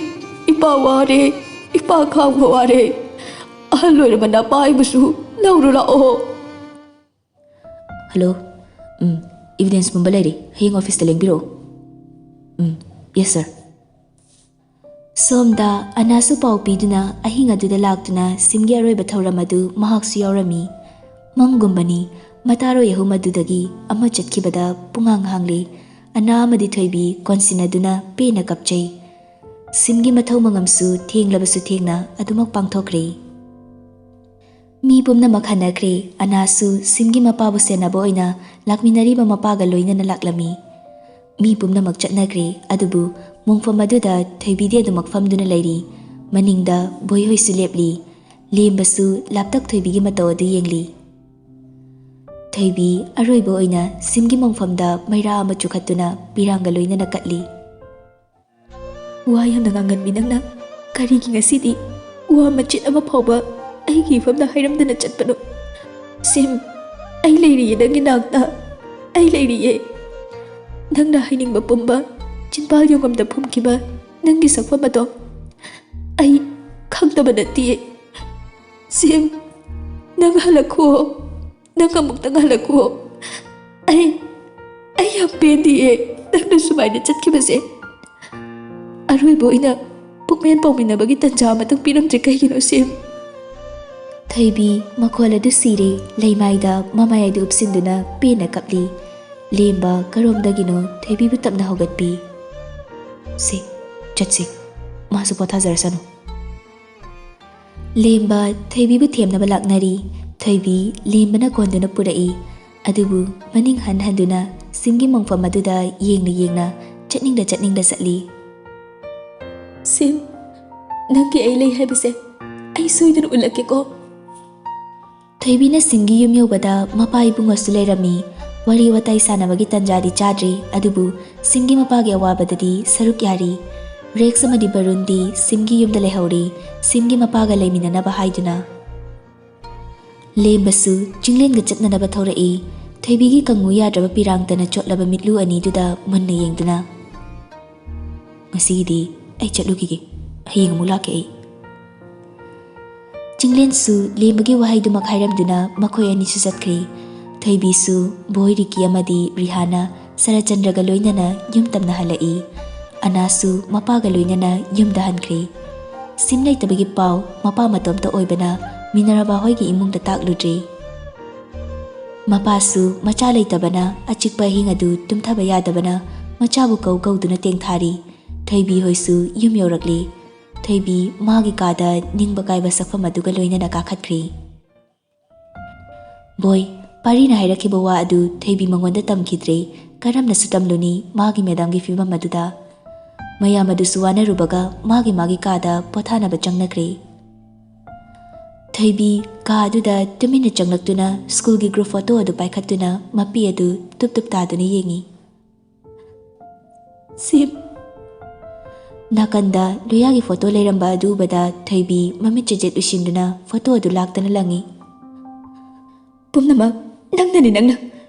ꯏꯄꯥ ꯋꯥꯔꯦ, ꯏꯄꯥ ꯈꯥꯡꯕ ꯋꯥꯔꯦ꯫ ꯑꯍꯜ ꯑꯣꯏꯔꯕ ꯅꯄꯥ ꯑꯩꯕꯨꯁꯨ ꯂꯧꯔꯨ ꯂꯥꯛꯑꯣ꯫" "ꯍꯜꯂꯣ, ꯎꯝ, ꯏꯕꯤꯗꯦꯟꯁ ꯄꯨꯝꯕ ꯂꯩꯔꯦ, ꯍꯌꯦꯡ ꯑꯣꯐꯤꯁꯇ ꯂꯦꯡꯕꯤꯔꯛꯑꯣ꯫" "ꯎꯝ, ꯌꯦꯁ ꯁꯔ꯫" ꯁꯣꯝꯗ ꯑꯅꯥꯁꯨ ꯄꯥꯎ ꯄꯤꯗꯨꯅ ꯑꯍꯤꯡ ꯑꯗꯨꯗ ꯂꯥꯛꯇꯨꯅ ꯁꯤꯝꯒꯤ ꯑꯔꯣꯏꯕ ꯊꯧꯔꯝ ꯑꯗꯨ ꯃꯍꯥꯛꯁꯨ ꯌꯥꯎꯔꯝꯃꯤ꯫ ꯃꯪꯒꯨꯝꯕꯅꯤ, ꯃꯇꯥꯔꯣꯏ ꯑꯍꯨꯝ ꯑꯗꯨꯗꯒꯤ ꯑꯃ ꯆꯠꯈꯤꯕꯗ ꯄꯨꯡꯍꯥꯡ ꯍꯥꯡꯂꯦ꯫ ꯑꯅꯥ ꯑꯃꯗꯤ ꯊꯣꯏꯕꯤ ꯀꯣꯟꯁꯤꯟꯅꯗꯨꯅ ꯄꯦꯟꯅ ꯀꯞꯆꯩ꯫ ꯁꯤꯝꯒꯤ ꯃꯊꯧ ꯃꯉꯝꯁꯨ ꯊꯦꯡꯂꯕꯁꯨ ꯊꯦꯡꯅ ꯑꯗꯨꯃꯛ ꯄꯥꯡꯊꯣꯛꯈ꯭ꯔꯦ꯫ ꯃꯤ ꯄꯨꯝꯅꯃꯛ ꯍꯟꯅꯈ꯭ꯔꯦ꯫ ꯑꯅꯥꯁꯨ ꯁꯤꯝꯒꯤ ꯃꯄꯥꯕꯨ ꯁꯦꯟꯅꯕ ꯑꯣꯏꯅ ꯂꯥꯛꯃꯤꯟꯅꯔꯤꯕ ꯃꯄꯥꯒ ꯂꯣꯏꯅꯅ ꯂꯥꯛꯂꯝꯃꯤ꯫ ꯃꯤ ꯄꯨꯝꯅꯃꯛ ꯆꯠꯅꯈ꯭ꯔꯦ, ꯑꯗꯨꯕꯨ ꯃꯣꯡꯐꯝ ꯑꯗꯨꯗ ꯊꯣꯏꯕꯤꯗꯤ ꯑꯗꯨꯃꯛ ꯐꯝꯗꯨꯅ ꯂꯩꯔꯤ꯫ ꯃꯅꯤꯡꯗ ꯕꯣꯏꯍꯣꯏꯁꯨ ꯂꯦꯞꯂꯤ꯫ ꯂꯦꯝꯕꯁꯨ ꯂꯥꯞꯇꯛ ꯊꯣꯏꯕꯤꯒꯤ ꯃꯇꯧ ꯑꯗꯨ ꯌꯦꯡꯂꯤ꯫ ꯊꯣꯏꯕꯤ ꯑꯔꯣꯏꯕ ꯑꯣꯏꯅ ꯁꯤꯝꯒꯤ ꯃꯣꯡꯐꯝꯗ ꯃꯩꯔꯥ ꯑꯃ ꯆꯨꯈꯠꯇꯨꯅ ꯄꯤꯔꯥꯡꯒ ꯂꯣꯏꯅꯅ ꯀꯠꯂꯤ꯫ "ꯋꯥ ꯌꯥꯝꯅ ꯉꯥꯡꯒꯟꯕꯤ ꯅꯪꯅ ꯀꯔꯤꯒꯤ ꯉꯁꯤꯗꯤ ꯋꯥ ꯃꯆꯦꯠ ꯑꯃ ꯐꯥꯎꯕ ꯑꯩꯒꯤ ꯏꯐꯝꯗ ꯍꯥꯏꯔꯝꯗꯅ ꯆꯠꯄꯅꯣ? ꯁꯤꯝ, ꯑꯩ ꯂꯩꯔꯤꯌꯦ ꯅꯪꯒꯤ ꯅꯥꯛꯇ, ꯑꯩ ꯂꯩꯔꯤꯌꯦ꯫ ꯅꯪꯅ ꯍꯥꯏꯅꯤꯡꯕ ꯄꯨꯝꯕ ꯆꯤꯟꯕꯥꯜ ꯌꯣꯡꯉꯝꯗ ꯐꯨꯝꯈꯤꯕ ꯅꯪꯒꯤ ꯁꯛꯐꯝ ꯑꯗꯣ ꯑꯩ ꯈꯪꯗꯕ ꯅꯠꯇꯤꯌꯦ꯫ ꯁꯤꯝ, ꯅꯪ ꯍꯜꯂꯛꯈꯣ꯫ ꯅꯪ ꯑꯃꯨꯛꯇꯪ ꯍꯜꯂꯛꯈꯣ꯫ ꯑꯩ, ꯑꯩ ꯌꯥꯝ ꯄꯦꯟꯗꯤꯌꯦ ꯅꯪꯅ ꯁꯨꯃꯥꯏꯅ ꯆꯠꯈꯤꯕꯁꯦ꯫ ꯑꯔꯣꯏꯕ ꯑꯣꯏꯅ ꯄꯨꯛꯃꯦꯟ ꯄꯥꯎꯃꯤꯟꯅꯕꯒꯤ ꯇꯟꯖꯥ ꯑꯃꯇꯪ ꯄꯤꯔꯝꯗ꯭ꯔꯤ ꯀꯩꯒꯤꯅꯣ, ꯁꯤꯝ? ꯊꯣꯏꯕꯤ ꯃꯈꯣꯜ ꯑꯗꯨ ꯁꯤꯔꯦ꯫ ꯂꯩꯃꯥꯏꯗ ꯃꯃꯥꯏ ꯑꯗꯨ ꯎꯞꯁꯤꯟꯗꯨꯅ ꯄꯦꯟꯅ ꯀꯞꯂꯤ꯫ ꯂꯦꯝꯕ ꯀꯔꯣꯝꯗꯒꯤꯅꯣ ꯊꯣꯏꯕꯤꯕꯨ ꯇꯞꯅ ꯍꯧꯒꯠꯄꯤ꯫ "ꯁꯦ, ꯆꯠꯁꯤ꯫ ꯃꯥꯁꯨ ꯄꯣꯊꯥꯖꯔꯁꯅꯨ꯫" ꯂꯦꯝꯕ ꯊꯣꯏꯕꯤꯕꯨ ꯊꯦꯝꯅꯕ ꯂꯥꯛꯅꯔꯤ꯫ ꯊꯣꯏꯕꯤ ꯂꯦꯝꯕꯅ ꯀꯣꯟꯗꯨꯅ ꯄꯨꯔꯛꯏ꯫ ꯑꯗꯨꯕꯨ ꯃꯅꯤꯡ ꯍꯟ ꯍꯟꯗꯨꯅ ꯁꯤꯝꯒꯤ ꯃꯪꯐꯝ ꯑꯗꯨꯗ ꯌꯦꯡꯅ ꯌꯦꯡꯅ ꯆꯠꯅꯤꯡꯗ ꯆꯠꯅꯤꯡꯗ ꯆꯠꯂꯤ꯫ "ꯁꯤꯝ, ꯅꯪꯒꯤ ꯑꯩ ꯂꯩ ꯍꯥꯏꯕꯁꯦ ꯑꯩ ꯁꯣꯏꯗꯅ ꯎꯠꯂꯛꯀꯦꯀꯣ꯫" ꯊꯣꯏꯕꯤꯅ ꯁꯤꯝꯒꯤ ꯌꯨꯝ ꯌꯧꯕꯗ ꯃꯄꯥ ꯏꯕꯨꯡꯉꯣꯁꯨ ꯂꯩꯔꯝꯃꯤ꯫ ꯋꯥꯔꯤ ꯋꯥꯇꯥꯏ ꯁꯥꯟꯅꯕꯒꯤ ꯇꯟꯖꯥꯗꯤ ꯆꯥꯗ꯭ꯔꯤ, ꯑꯗꯨꯕꯨ ꯁꯤꯝꯒꯤ ꯃꯄꯥꯒꯤ ꯑꯋꯥꯕꯗꯗꯤ ꯁꯔꯨꯛ ꯌꯥꯔꯤ꯫ ꯔꯦꯛꯁ ꯑꯃꯗꯤ ꯕꯔꯨꯟꯗꯤ ꯁꯤꯝꯒꯤ ꯌꯨꯝꯗ ꯂꯩꯍꯧꯔꯤ, ꯁꯤꯝꯒꯤ ꯃꯄꯥꯒ ꯂꯩꯃꯤꯟꯅꯅꯕ ꯍꯥꯏꯗꯨꯅ꯫ ꯂꯦꯝꯕꯁꯨ ꯆꯤꯡꯂꯦꯟꯒ ꯆꯠꯅꯅꯕ ꯊꯧꯔꯛꯏ꯫ ꯊꯣꯏꯕꯤꯒꯤ ꯀꯪꯉꯨ ꯌꯥꯗ꯭ꯔꯕ ꯄꯤꯔꯥꯡꯇꯅ ꯆꯣꯠꯂꯕ ꯃꯤꯠꯂꯨ ꯑꯅꯤꯗꯨꯗ ꯃꯨꯟꯅ ꯌꯦꯡꯗꯨꯅ, "ꯉꯁꯤꯒꯤꯗꯤ ꯑꯩ ꯆꯠꯂꯨꯈꯤꯒꯦ, ꯍꯌꯦꯡ ꯑꯃꯨꯛ ꯂꯥꯛꯀꯦ ꯑꯩ꯫" ꯆꯤꯡꯂꯦꯟꯁꯨ ꯂꯦꯝꯕꯒꯤ ꯋꯥꯍꯩꯗꯨꯃꯛ ꯍꯥꯏꯔꯝꯗꯨꯅ ꯃꯈꯣꯏ ꯑꯅꯤꯁꯨ ꯆꯠꯈ꯭ꯔꯦ꯫ ꯊꯣꯏꯕꯤꯁꯨ ꯕꯣꯏ ꯔꯤꯀꯤ ꯑꯃꯗꯤ ꯔꯤꯍꯥꯅ ꯁꯔꯠꯆꯟꯗ꯭ꯔꯒ ꯂꯣꯏꯅꯅ ꯌꯨꯝ ꯇꯝꯅ ꯍꯜꯂꯛꯏ꯫ ꯑꯅꯥꯁꯨ ꯃꯄꯥꯒ ꯂꯣꯏꯅꯅ ꯌꯨꯝꯗ ꯍꯟꯈ꯭ꯔꯦ꯫ ꯁꯤꯝ ꯂꯩꯇꯕꯒꯤ ꯄꯥꯎ ꯃꯄꯥ ꯃꯇꯣꯝꯇ ꯑꯣꯏꯕꯅ ꯃꯤꯅꯔꯚꯥ ꯍꯣꯏꯒꯤ ꯏꯃꯨꯡꯗ ꯇꯥꯛꯂꯨꯗ꯭ꯔꯦ꯫ ꯃꯄꯥꯁꯨ ꯃꯆꯥ ꯂꯩꯇꯕꯅ ꯑꯆꯤꯛꯄ ꯑꯍꯤꯡ ꯑꯗꯨ ꯇꯨꯝꯊꯕ ꯌꯥꯗꯕꯅ ꯃꯆꯥꯕꯨ ꯀꯧ ꯀꯧꯗꯨꯅ ꯇꯦꯡꯊꯥꯔꯤ꯫ ꯊꯣꯏꯕꯤ ꯍꯣꯏꯁꯨ ꯌꯨꯝ ꯌꯧꯔꯛꯂꯤ꯫ ꯊꯣꯏꯕꯤ ꯃꯥꯒꯤ ꯀꯥꯗ ꯅꯤꯡꯕ ꯀꯥꯏꯕ ꯁꯛꯐꯝ ꯑꯗꯨꯒ ꯂꯣꯏꯅꯅ ꯀꯥꯈꯠꯈ꯭ꯔꯦ꯫ ꯕꯣꯏ, ꯄꯥꯔꯤꯅ ꯍꯥꯏꯔꯛꯈꯤꯕ ꯋꯥ ꯑꯗꯨ ꯊꯣꯏꯕꯤ ꯃꯉꯣꯟꯗ ꯇꯝꯈꯤꯗ꯭ꯔꯦ꯫ ꯀꯔꯝꯅꯁꯨ ꯇꯝꯂꯨꯅꯤ ꯃꯥꯒꯤ ꯃꯦꯗꯥꯝꯒꯤ ꯐꯤꯕꯝ ꯑꯗꯨꯗ? ꯃꯌꯥꯝ ꯑꯗꯨꯁꯨ ꯋꯥꯅꯔꯨꯕꯒ ꯃꯥꯒꯤ ꯃꯥꯒꯤ ꯀꯥꯗ ꯄꯣꯊꯥꯅꯕ ꯆꯪꯅꯈ꯭ꯔꯦ꯫ ꯊꯣꯏꯕꯤ ꯀꯥ ꯑꯗꯨꯗ ꯇꯨꯃꯤꯟꯅ ꯆꯪꯂꯛꯇꯨꯅ ꯁ꯭ꯀꯨꯜꯒꯤ ꯒ꯭ꯔꯨꯞ ꯐꯣꯇꯣ ꯑꯗꯨ ꯄꯥꯏꯈꯠꯇꯨꯅ ꯃꯄꯤ ꯑꯗꯨ ꯇꯨꯞ ꯇꯨꯞ ꯇꯥꯗꯨꯅ ꯌꯦꯡꯉꯤ꯫ "ꯁꯤꯝ꯫" ꯅꯥꯀꯟꯗ ꯂꯣꯌꯥꯒꯤ ꯐꯣꯇꯣ ꯂꯩꯔꯝꯕ ꯑꯗꯨ ꯎꯕꯗ ꯊꯣꯏꯕꯤ ꯃꯃꯤꯠ ꯆꯦꯖꯦꯠ ꯎꯏꯁꯤꯟꯗꯨꯅ ꯐꯣꯇꯣ ꯑꯗꯨ ꯂꯥꯛꯇꯅ ꯂꯪꯉꯤ꯫ "ꯄꯨꯝꯅꯃꯛ ꯅꯪꯅꯅꯤ, ꯅꯪꯅ,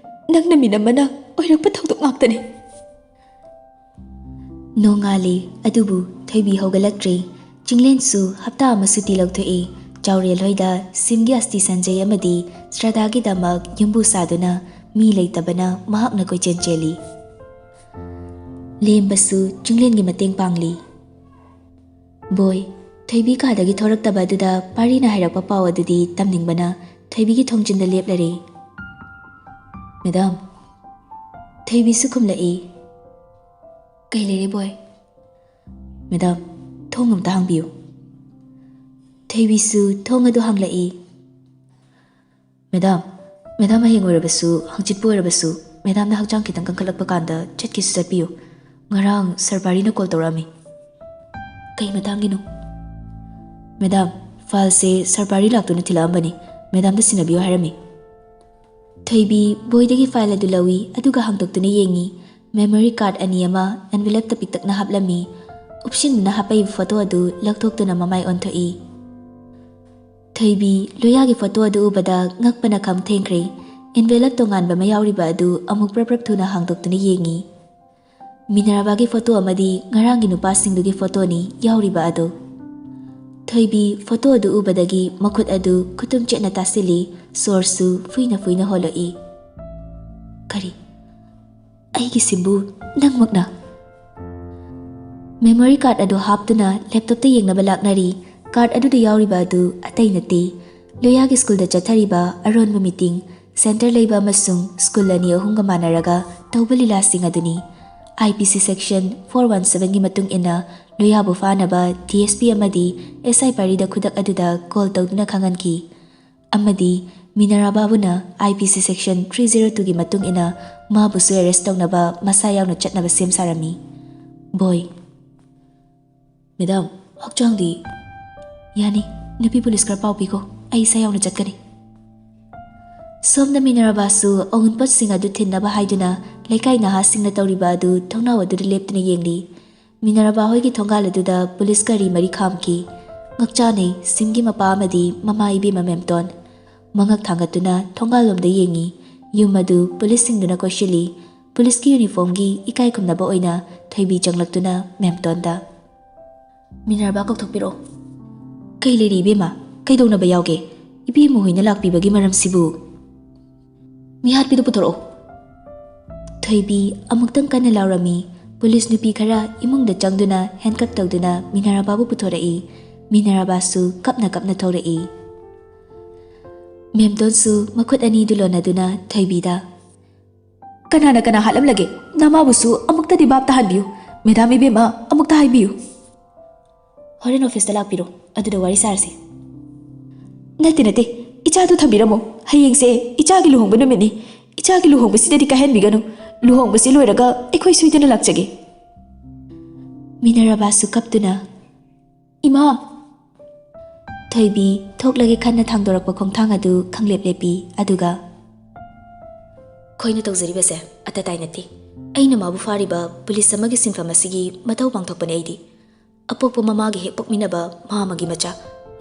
ꯅꯪꯅ ꯃꯤꯅꯝꯕꯅ ꯑꯣꯏꯔꯛꯄ ꯊꯧꯗꯣꯛ ꯉꯥꯛꯇꯅꯤ꯫" ꯅꯣꯡꯉꯥꯜꯂꯤ, ꯑꯗꯨꯕꯨ ꯊꯣꯏꯕꯤ ꯍꯧꯒꯠꯂꯛꯇ꯭ꯔꯤ꯫ ꯆꯤꯡꯂꯦꯟꯁꯨ ꯍꯞꯇꯥ ꯑꯃ ꯁꯨꯇꯤ ꯂꯧꯊꯣꯛꯏ꯫ ꯆꯥꯎꯔꯦꯜ ꯍꯣꯏꯗ ꯁꯤꯝꯒꯤ ꯑꯁꯇꯤ ꯁꯟꯖꯩ ꯑꯃꯗꯤ ꯁ꯭ꯔꯗꯥꯒꯤꯗꯃꯛ ꯌꯨꯝꯕꯨ ꯁꯥꯗꯨꯅ ꯃꯤ ꯂꯩꯇꯕꯅ ꯃꯍꯥꯛꯅ ꯀꯣꯏꯆꯦꯟ ꯆꯦꯜꯂꯤ꯫ ꯂꯦꯝꯕꯁꯨ ꯆꯤꯡꯂꯦꯟꯒꯤ ꯃꯇꯦꯡ ꯄꯥꯡꯂꯤ꯫ ꯕꯣꯏ, ꯊꯣꯏꯕꯤ ꯀꯥꯗꯒꯤ ꯊꯣꯔꯛꯇꯕ ꯑꯗꯨꯗ ꯄꯥꯔꯤꯅ ꯍꯥꯏꯔꯛꯄ ꯄꯥꯎ ꯑꯗꯨꯗꯤ ꯇꯝꯅꯤꯡꯕꯅ ꯊꯣꯏꯕꯤꯒꯤ ꯊꯣꯡꯖꯤꯟꯗ ꯂꯦꯞꯂꯔꯦ꯫ ꯃꯦꯗꯥꯝ, ꯊꯣꯏꯕꯤꯁꯨ ꯈꯨꯝꯂꯛꯏ꯫ ꯀꯩ ꯂꯩꯔꯦ ꯕꯣꯏ? ꯃꯦꯗꯥꯝ, ꯊꯣꯡ ꯑꯝꯇ ꯍꯥꯡꯕꯤꯌꯨ꯫ ꯊꯣꯏꯕꯤꯁꯨ ꯊꯣꯡ ꯑꯗꯨ ꯍꯥꯡꯂꯛꯏ꯫ ꯃꯦꯗꯥꯝ, ꯃꯦꯗꯥꯝ ꯍꯌꯦꯡ ꯑꯣꯏꯔꯕꯁꯨ, ꯍꯪꯆꯤꯠꯄꯨ ꯑꯣꯏꯔꯕꯁꯨ, ꯃꯦꯗꯥꯝꯅ ꯍꯛꯆꯥꯡ ꯈꯤꯇꯪ ꯀꯟꯈꯠꯂꯛꯄ ꯀꯥꯟꯗ ꯆꯠꯀꯦꯁꯨ ꯆꯠꯄꯤꯌꯨ꯫ ꯉꯔꯥꯡ ꯁꯔ ꯄꯥꯔꯤꯅ ꯀꯣꯜ ꯇꯧꯔꯛꯑꯝꯃꯤ꯫ ꯀꯩ ꯃꯇꯥꯡꯒꯤꯅꯣ? ꯃꯦꯗꯥꯝ, ꯐꯥꯏꯜꯁꯦ ꯁꯔ ꯄꯥꯔꯤ ꯂꯥꯛꯇꯨꯅ ꯊꯤꯜꯂꯛꯑꯝꯕꯅꯤ꯫ ꯃꯦꯗꯥꯝꯗ ꯁꯤꯟꯅꯕꯤꯌꯨ ꯍꯥꯏꯔꯝꯃꯤ꯫ ꯊꯣꯏꯕꯤ ꯕꯣꯏꯗꯒꯤ ꯐꯥꯏꯜ ꯑꯗꯨ ꯂꯧꯏ, ꯑꯗꯨꯒ ꯍꯥꯡꯗꯣꯛꯇꯨꯅ ꯌꯦꯡꯏ꯫ ꯃꯦꯃꯣꯔꯤ ꯀꯥꯔꯗ ꯑꯅꯤ ꯑꯃ ꯑꯦꯟꯚꯦꯂꯞꯇ ꯄꯤꯛꯇꯛꯅ ꯍꯥꯞꯂꯝꯃꯤ꯫ ꯎꯞꯁꯤꯟꯗꯨꯅ ꯍꯥꯞꯄꯛꯏꯕ ꯐꯣꯇꯣ ꯑꯗꯨ ꯂꯧꯊꯣꯛꯇꯨꯅ ꯃꯃꯥꯏ ꯑꯣꯟꯊꯣꯛꯏ꯫ ꯊꯣꯏꯕꯤ ꯂꯣꯌꯥꯒꯤ ꯐꯣꯇꯣ ꯑꯗꯨ ꯎꯕꯗ ꯉꯛꯄꯅ ꯈꯝ ꯊꯦꯡꯈ꯭ꯔꯦ꯫ ꯑꯦꯟꯚꯦꯂꯞ ꯇꯣꯉꯥꯟꯕ ꯑꯃ ꯌꯥꯎꯔꯤꯕ ꯑꯗꯨ ꯑꯃꯨꯛ ꯄ꯭ꯔꯞ ꯄ꯭ꯔꯞ ꯊꯨꯅ ꯍꯥꯡꯗꯣꯛꯇꯨꯅ ꯌꯦꯡꯏ꯫ ꯃꯤꯅꯔꯚꯥꯒꯤ ꯐꯣꯇꯣ ꯑꯃꯗꯤ ꯉꯔꯥꯡꯒꯤ ꯅꯨꯄꯥꯁꯤꯡꯗꯨꯒꯤ ꯐꯣꯇꯣꯅꯤ ꯌꯥꯎꯔꯤꯕ ꯑꯗꯨ꯫ ꯊꯣꯏꯕꯤ ꯐꯣꯇꯣ ꯑꯗꯨ ꯎꯕꯗꯒꯤ ꯃꯈꯨꯠ ꯑꯗꯨ ꯈꯨꯇꯨꯝ ꯆꯦꯠꯅ ꯇꯥꯁꯤꯜꯂꯤ, ꯁꯣꯔꯁꯨ ꯐꯨꯏꯅ ꯐꯨꯏꯅ ꯍꯣꯜꯂꯛꯏ꯫ ꯀꯔꯤ? ꯑꯩꯒꯤ ꯁꯤꯝꯕꯨ ꯅꯪꯃꯛꯅ? ꯃꯦꯃꯣꯔꯤ ꯀꯥꯔꯗ ꯑꯗꯨ ꯍꯥꯞꯇꯨꯅ ꯂꯦꯞꯇꯣꯞꯇ ꯌꯦꯡꯅꯕ ꯂꯥꯛꯅꯔꯤ꯫ ꯀꯥꯔꯗ ꯑꯗꯨꯗ ꯌꯥꯎꯔꯤꯕ ꯑꯗꯨ ꯑꯇꯩ ꯅꯠꯇꯦ, ꯂꯣꯌꯥꯒꯤ ꯁ꯭ꯀꯨꯜꯗ ꯆꯠꯊꯔꯤꯕ ꯑꯔꯣꯟꯕ ꯃꯤꯇꯤꯡ, ꯁꯦꯟꯇꯔ ꯂꯩꯕ ꯑꯃꯁꯨꯡ ꯁ꯭ꯀꯨꯜ ꯑꯅꯤ ꯑꯍꯨꯝꯒ ꯃꯥꯟꯅꯔꯒ ꯇꯧꯕ ꯂꯤꯂꯥꯁꯤꯡ ꯑꯗꯨꯅꯤ꯫ ꯑꯥꯏ ꯄꯤ ꯁꯤ ꯁꯦꯛꯁꯟ ꯐꯣꯔ ꯋꯥꯟ ꯁꯚꯦꯟꯒꯤ ꯃꯇꯨꯡ ꯏꯟꯅ ꯂꯣꯌꯥꯕꯨ ꯐꯥꯅꯕ ꯗꯤ ꯑꯦꯁ ꯄꯤ ꯑꯃꯗꯤ ꯑꯦꯁ ꯑꯥꯏ ꯄꯥꯔꯤꯗ ꯈꯨꯗꯛ ꯑꯗꯨꯗ ꯀꯣꯜ ꯇꯧꯗꯨꯅ ꯈꯪꯍꯟꯈꯤ꯫ ꯑꯃꯗꯤ ꯃꯤꯅꯔꯥꯕꯥꯕꯨꯅ ꯑꯥꯏ ꯄꯤ ꯁꯤ ꯁꯦꯛꯁꯟ ꯊ꯭ꯔꯤ ꯖꯤꯔꯣ ꯇꯨꯒꯤ ꯃꯇꯨꯡ ꯏꯟꯅ ꯃꯥꯕꯨꯁꯨ ꯑꯦꯔꯦꯁ ꯇꯧꯅꯕ ꯃꯁꯥ ꯌꯥꯎꯅ ꯆꯠꯅꯕ ꯁꯦꯝ ꯁꯥꯔꯝꯃꯤ꯫ ꯕꯣꯏ꯫ ꯃꯦꯗꯥꯝ, ꯍꯛꯆꯥꯡꯗꯤ? ꯌꯥꯅꯤ, ꯅꯨꯄꯤ ꯄꯨꯂꯤꯁ ꯈꯔ ꯄꯥꯎ ꯄꯤꯈꯣ, ꯑꯩ ꯏꯁꯥ ꯌꯥꯎꯅ ꯆꯠꯀꯅꯤ꯫ ꯁꯣꯝꯗ ꯃꯤꯅꯔꯥꯕꯥꯁꯨ ꯑꯋꯨꯟꯄꯣꯠꯁꯤꯡ ꯑꯗꯨ ꯊꯤꯟꯅꯕ ꯍꯥꯏꯗꯨꯅ ꯂꯩꯀꯥꯏ ꯅꯍꯥꯁꯤꯡꯅ ꯇꯧꯔꯤꯕ ꯑꯗꯨ ꯊꯣꯡꯅꯥꯎ ꯑꯗꯨꯗ ꯂꯦꯞꯇꯨꯅ ꯌꯦꯡꯂꯤ꯫ ꯃꯤꯅꯔꯥꯕꯥ ꯍꯣꯏꯒꯤ ꯊꯣꯡꯒꯥꯜ ꯑꯗꯨꯗ ꯄꯨꯂꯤꯁ ꯒꯥꯔꯤ ꯃꯔꯤ ꯈꯥꯝꯈꯤ꯫ ꯉꯛꯆꯥꯅꯩ, ꯁꯤꯝꯒꯤ ꯃꯄꯥ ꯑꯃꯗꯤ ꯃꯃꯥ ꯏꯕꯦꯝꯃ ꯃꯦꯝꯇꯣꯟ꯫ ꯃꯉꯛ ꯊꯥꯡꯒꯠꯇꯨꯅ ꯊꯣꯡꯒꯥꯜꯂꯣꯝꯗ ꯌꯦꯡꯉꯤ꯫ ꯌꯨꯝ ꯑꯗꯨ ꯄꯨꯂꯤꯁꯁꯤꯡꯗꯨꯅ ꯀꯣꯏꯁꯤꯜꯂꯤ꯫ ꯄꯨꯂꯤꯁꯀꯤ ꯌꯨꯅꯤꯐꯣꯔꯝꯒꯤ ꯏꯀꯥꯏ ꯈꯨꯝꯅꯕ ꯑꯣꯏꯅ ꯊꯣꯏꯕꯤ ꯆꯪꯂꯛꯇꯨꯅ ꯃꯦꯝꯇꯣꯟꯗ, "ꯃꯤꯅꯔꯚꯥ ꯀꯧꯊꯣꯛꯄꯤꯔꯛꯑꯣ꯫" "ꯀꯩ ꯂꯩꯔꯦ ꯏꯕꯦꯝꯃ? ꯀꯩꯗꯧꯅꯕ ꯌꯥꯎꯒꯦ? ꯏꯕꯦꯝꯃ ꯍꯣꯏꯅ ꯂꯥꯛꯄꯤꯕꯒꯤ ꯃꯔꯝꯁꯤꯕꯨ?" "ꯃꯤꯍꯥꯠꯄꯤꯗꯨ ꯄꯨꯊꯣꯔꯛꯑꯣ꯫" ꯊꯣꯏꯕꯤ ꯑꯃꯨꯛꯇꯪ ꯀꯟꯅ ꯂꯥꯎꯔꯝꯃꯤ꯫ ꯄꯨꯂꯤꯁ ꯅꯨꯄꯤ ꯈꯔ ꯏꯃꯨꯡꯗ ꯆꯪꯗꯨꯅ ꯍꯦꯟꯀꯞ ꯇꯧꯗꯨꯅ ꯃꯤꯅꯔꯚꯥꯕꯨ ꯄꯨꯊꯣꯔꯛꯏ꯫ ꯃꯤꯅꯔꯚꯥꯁꯨ ꯀꯞꯅ ꯀꯞꯅ ꯊꯣꯔꯛꯏ꯫ ꯃꯦꯝꯇꯣꯟꯁꯨ ꯃꯈꯨꯠ ꯑꯅꯤꯗꯨ ꯂꯣꯟꯅꯗꯨꯅ ꯊꯣꯏꯕꯤꯗ, "ꯀꯅꯥꯅ ꯀꯅꯥ ꯍꯥꯠꯂꯝꯂꯒꯦ? ꯅꯃꯥꯕꯨꯁꯨ ꯑꯃꯨꯛꯇꯗꯤ ꯚꯥꯞ ꯇꯥꯍꯟꯕꯤꯌꯨ꯫ ꯃꯦꯗꯥꯝ ꯏꯕꯦꯝꯃ, ꯑꯃꯨꯛꯇ ꯍꯥꯏꯕꯤꯌꯨ꯫" "ꯍꯣꯔꯦꯟ ꯑꯣꯐꯤꯁꯇ ꯂꯥꯛꯄꯤꯔꯣ, ꯑꯗꯨꯗ ꯋꯥꯔꯤ ꯁꯥꯔꯁꯤ꯫" "ꯅꯠꯇꯦ, ꯅꯠꯇꯦ, ꯏꯆꯥꯗꯨ ꯊꯝꯕꯤꯔꯝꯃꯣ꯫ ꯍꯌꯦꯡꯁꯦ ꯏꯆꯥꯒꯤ ꯂꯨꯍꯣꯡꯕ ꯅꯨꯃꯤꯠꯅꯤ꯫ ꯏꯆꯥꯒꯤ ꯂꯨꯍꯣꯡꯕꯁꯤꯗꯗꯤ ꯀꯥꯏꯍꯟꯕꯤꯒꯅꯨ꯫ ꯂꯨꯍꯣꯡꯕꯁꯤ ꯂꯣꯏꯔꯒ ꯑꯩꯈꯣꯏ ꯁꯣꯏꯗꯅ ꯂꯥꯛꯆꯒꯦ꯫" ꯃꯤꯅꯔꯚꯥꯁꯨ ꯀꯞꯇꯨꯅ, "ꯏꯃꯥ!" ꯊꯣꯏꯕꯤ ꯊꯣꯛꯂꯒꯦ ꯈꯟꯅ ꯊꯥꯡꯗꯣꯔꯛꯄ ꯈꯣꯡꯊꯥꯡ ꯑꯗꯨ ꯈꯪꯂꯦꯞ ꯂꯦꯞꯄꯤ, ꯑꯗꯨꯒ, "ꯑꯩꯈꯣꯏꯅ ꯇꯧꯖꯔꯤꯕꯁꯦ ꯑꯇꯇꯥꯏ ꯅꯠꯇꯦ꯫ ꯑꯩꯅ ꯃꯥꯕꯨ ꯐꯥꯔꯤꯕ ꯄꯨꯂꯤꯁ ꯑꯃꯒꯤ ꯁꯤꯟꯐꯝ ꯑꯁꯤꯒꯤ ꯃꯊꯧ ꯄꯥꯡꯊꯣꯛꯄꯅꯦ ꯑꯩꯗꯤ꯫ ꯑꯄꯣꯛꯄ ꯃꯃꯥꯒꯤ ꯍꯦꯛ ꯄꯣꯛꯃꯤꯟꯅꯕ ꯃꯥ ꯑꯃꯒꯤ ꯃꯆꯥ,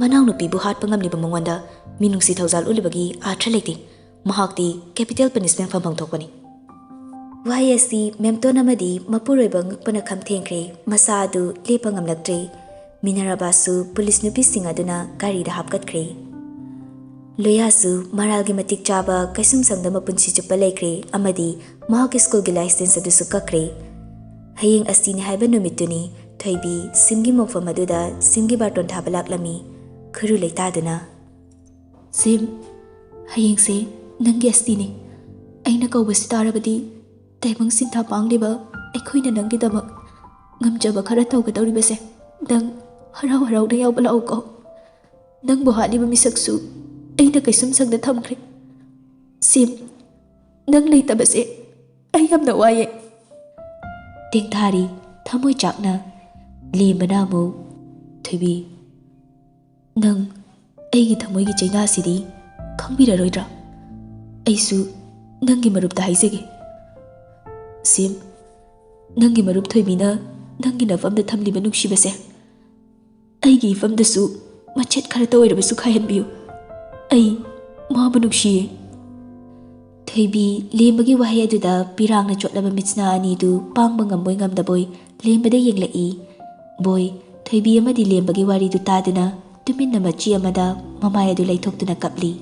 ꯃꯅꯥꯎꯅꯨꯄꯤꯕꯨ ꯍꯥꯠꯄ ꯉꯝꯂꯤꯕ ꯃꯉꯣꯟꯗ ꯃꯤꯅꯨꯡꯁꯤ ꯊꯧꯖꯥꯜ ꯎꯠꯂꯤꯕꯒꯤ ꯑꯥꯔꯊ ꯂꯩꯇꯦ꯫ ꯃꯍꯥꯛꯇꯤ ꯀꯦꯄꯤꯇꯦꯜ ꯄꯅꯤꯁꯃꯦꯟ ꯐꯪꯐꯝ ꯊꯣꯛꯄꯅꯤ꯫" ꯋꯥꯍꯩ ꯑꯁꯤ ꯃꯦꯝꯇꯣꯟ ꯑꯃꯗꯤ ꯃꯄꯨꯔꯣꯏꯕ ꯉꯛꯄꯅ ꯈꯝ ꯊꯦꯡꯈ꯭ꯔꯦ꯫ ꯃꯁꯥ ꯑꯗꯨ ꯂꯦꯞꯄ ꯉꯝꯂꯛꯇ꯭ꯔꯦ꯫ ꯃꯤꯅꯔꯚꯥꯁꯨ ꯄꯨꯂꯤꯁ ꯅꯨꯄꯤꯁꯤꯡ ꯑꯗꯨꯅ ꯒꯥꯔꯤꯗ ꯍꯥꯞꯀꯠꯈ꯭ꯔꯦ꯫ ꯂꯣꯌꯥꯁꯨ ꯃꯔꯥꯜꯒꯤ ꯃꯇꯤꯛ ꯆꯥꯕ ꯀꯩꯁꯨꯝꯁꯪꯗ ꯃꯄꯨꯟꯁꯤ ꯆꯨꯞꯄ ꯂꯩꯈ꯭ꯔꯦ ꯑꯃꯗꯤ ꯃꯍꯥꯛꯀꯤ ꯁ꯭ꯀꯨꯜꯒꯤ ꯂꯥꯏꯁꯦꯟꯁ ꯑꯗꯨꯁꯨ ꯀꯛꯈ꯭ꯔꯦ꯫ ꯍꯌꯦꯡ ꯑꯁꯤꯅꯤ ꯍꯥꯏꯕ ꯅꯨꯃꯤꯠꯇꯨꯅꯤ ꯊꯣꯏꯕꯤ ꯁꯤꯝꯒꯤ ꯃꯣꯡꯐꯝ ꯑꯗꯨꯗ ꯁꯤꯝꯒꯤ ꯕꯥꯔꯇꯣꯟ ꯊꯥꯕ ꯂꯥꯛꯂꯝꯃꯤ꯫ ꯈꯨꯔꯨ ꯂꯩꯇꯥꯗꯨꯅ, "ꯁꯤꯝ, ꯍꯌꯦꯡꯁꯦ ꯅꯪꯒꯤ ꯑꯁꯇꯤꯅꯤ꯫ ꯑꯩꯅ ꯀꯧꯕꯁꯤ ꯇꯥꯔꯕꯗꯤ ꯇꯥꯏꯕꯪ ꯁꯤꯟꯊꯥ ꯄꯥꯡꯂꯤꯕ ꯑꯩꯈꯣꯏꯅ ꯅꯪꯒꯤꯗꯃꯛ ꯉꯝꯖꯕ ꯈꯔ ꯇꯧꯒꯗꯧꯔꯤꯕꯁꯦ ꯅꯪ ꯍꯔꯥꯎ ꯍꯔꯥꯎꯅ ꯌꯥꯎꯕ ꯂꯥꯛꯎꯀꯣ꯫ ꯅꯪꯕꯨ ꯍꯥꯠꯂꯤꯕ ꯃꯤꯁꯛꯁꯨ ꯑꯩꯅ ꯀꯩꯁꯨꯝꯁꯪꯗ ꯊꯝꯈ꯭ꯔꯦ꯫ ꯁꯤꯝ, ꯅꯪ ꯂꯩꯇꯕꯁꯦ ꯑꯩ ꯌꯥꯝꯅ ꯋꯥꯏꯌꯦ꯫" ꯇꯦꯡꯊꯥꯔꯤ ꯊꯃꯣꯏ ꯆꯥꯛꯅ꯫ ꯂꯦꯝꯕꯅ ꯑꯃꯨꯛ, "ꯊꯣꯏꯕꯤ, ꯅꯪ ꯑꯩꯒꯤ ꯊꯃꯣꯏꯒꯤ ꯆꯩꯅꯥꯁꯤꯗꯤ ꯈꯪꯕꯤꯔꯔꯣꯏꯗ꯭ꯔꯥ? ꯑꯩꯁꯨ ꯅꯪꯒꯤ ꯃꯔꯨꯞꯇ ꯍꯥꯏꯖꯒꯦ꯫" "ꯁꯤꯝ, ꯅꯪꯒꯤ ꯃꯔꯨꯞ ꯊꯣꯏꯕꯤꯅ ꯅꯪꯒꯤ ꯅꯐꯝꯗ ꯊꯝꯂꯤꯕ ꯅꯨꯡꯁꯤꯕꯁꯦ ꯑꯩꯒꯤ ꯏꯐꯝꯗꯁꯨ ꯃꯆꯦꯠ ꯈꯔꯇ ꯑꯣꯏꯔꯕꯁꯨ ꯈꯥꯏꯍꯟꯕꯤꯌꯨ꯫ ꯑꯩ ꯃꯥꯕꯨ ꯅꯨꯡꯁꯤꯌꯦ꯫" ꯊꯣꯏꯕꯤ ꯂꯦꯝꯕꯒꯤ ꯋꯥꯍꯩ ꯑꯗꯨꯗ ꯄꯤꯔꯥꯡꯅ ꯆꯣꯠꯂꯕ ꯃꯤꯠꯁꯅꯥ ꯑꯅꯤꯗꯨ ꯄꯥꯡꯕ ꯉꯝꯕꯣꯏ ꯉꯝꯗꯕꯣꯏ ꯂꯦꯝꯕꯗ ꯌꯦꯡꯂꯛꯏ꯫ ꯕꯣꯏ, ꯊꯣꯏꯕꯤ ꯑꯃꯗꯤ ꯂꯦꯝꯕꯒꯤ ꯋꯥꯔꯤꯗꯨ ꯇꯥꯗꯨꯅ ꯇꯨꯃꯤꯟꯅ ꯃꯆꯤ ꯑꯃꯗ ꯃꯃꯥꯏ ꯑꯗꯨ ꯂꯩꯊꯣꯛꯇꯨꯅ ꯀꯞꯂꯤ꯫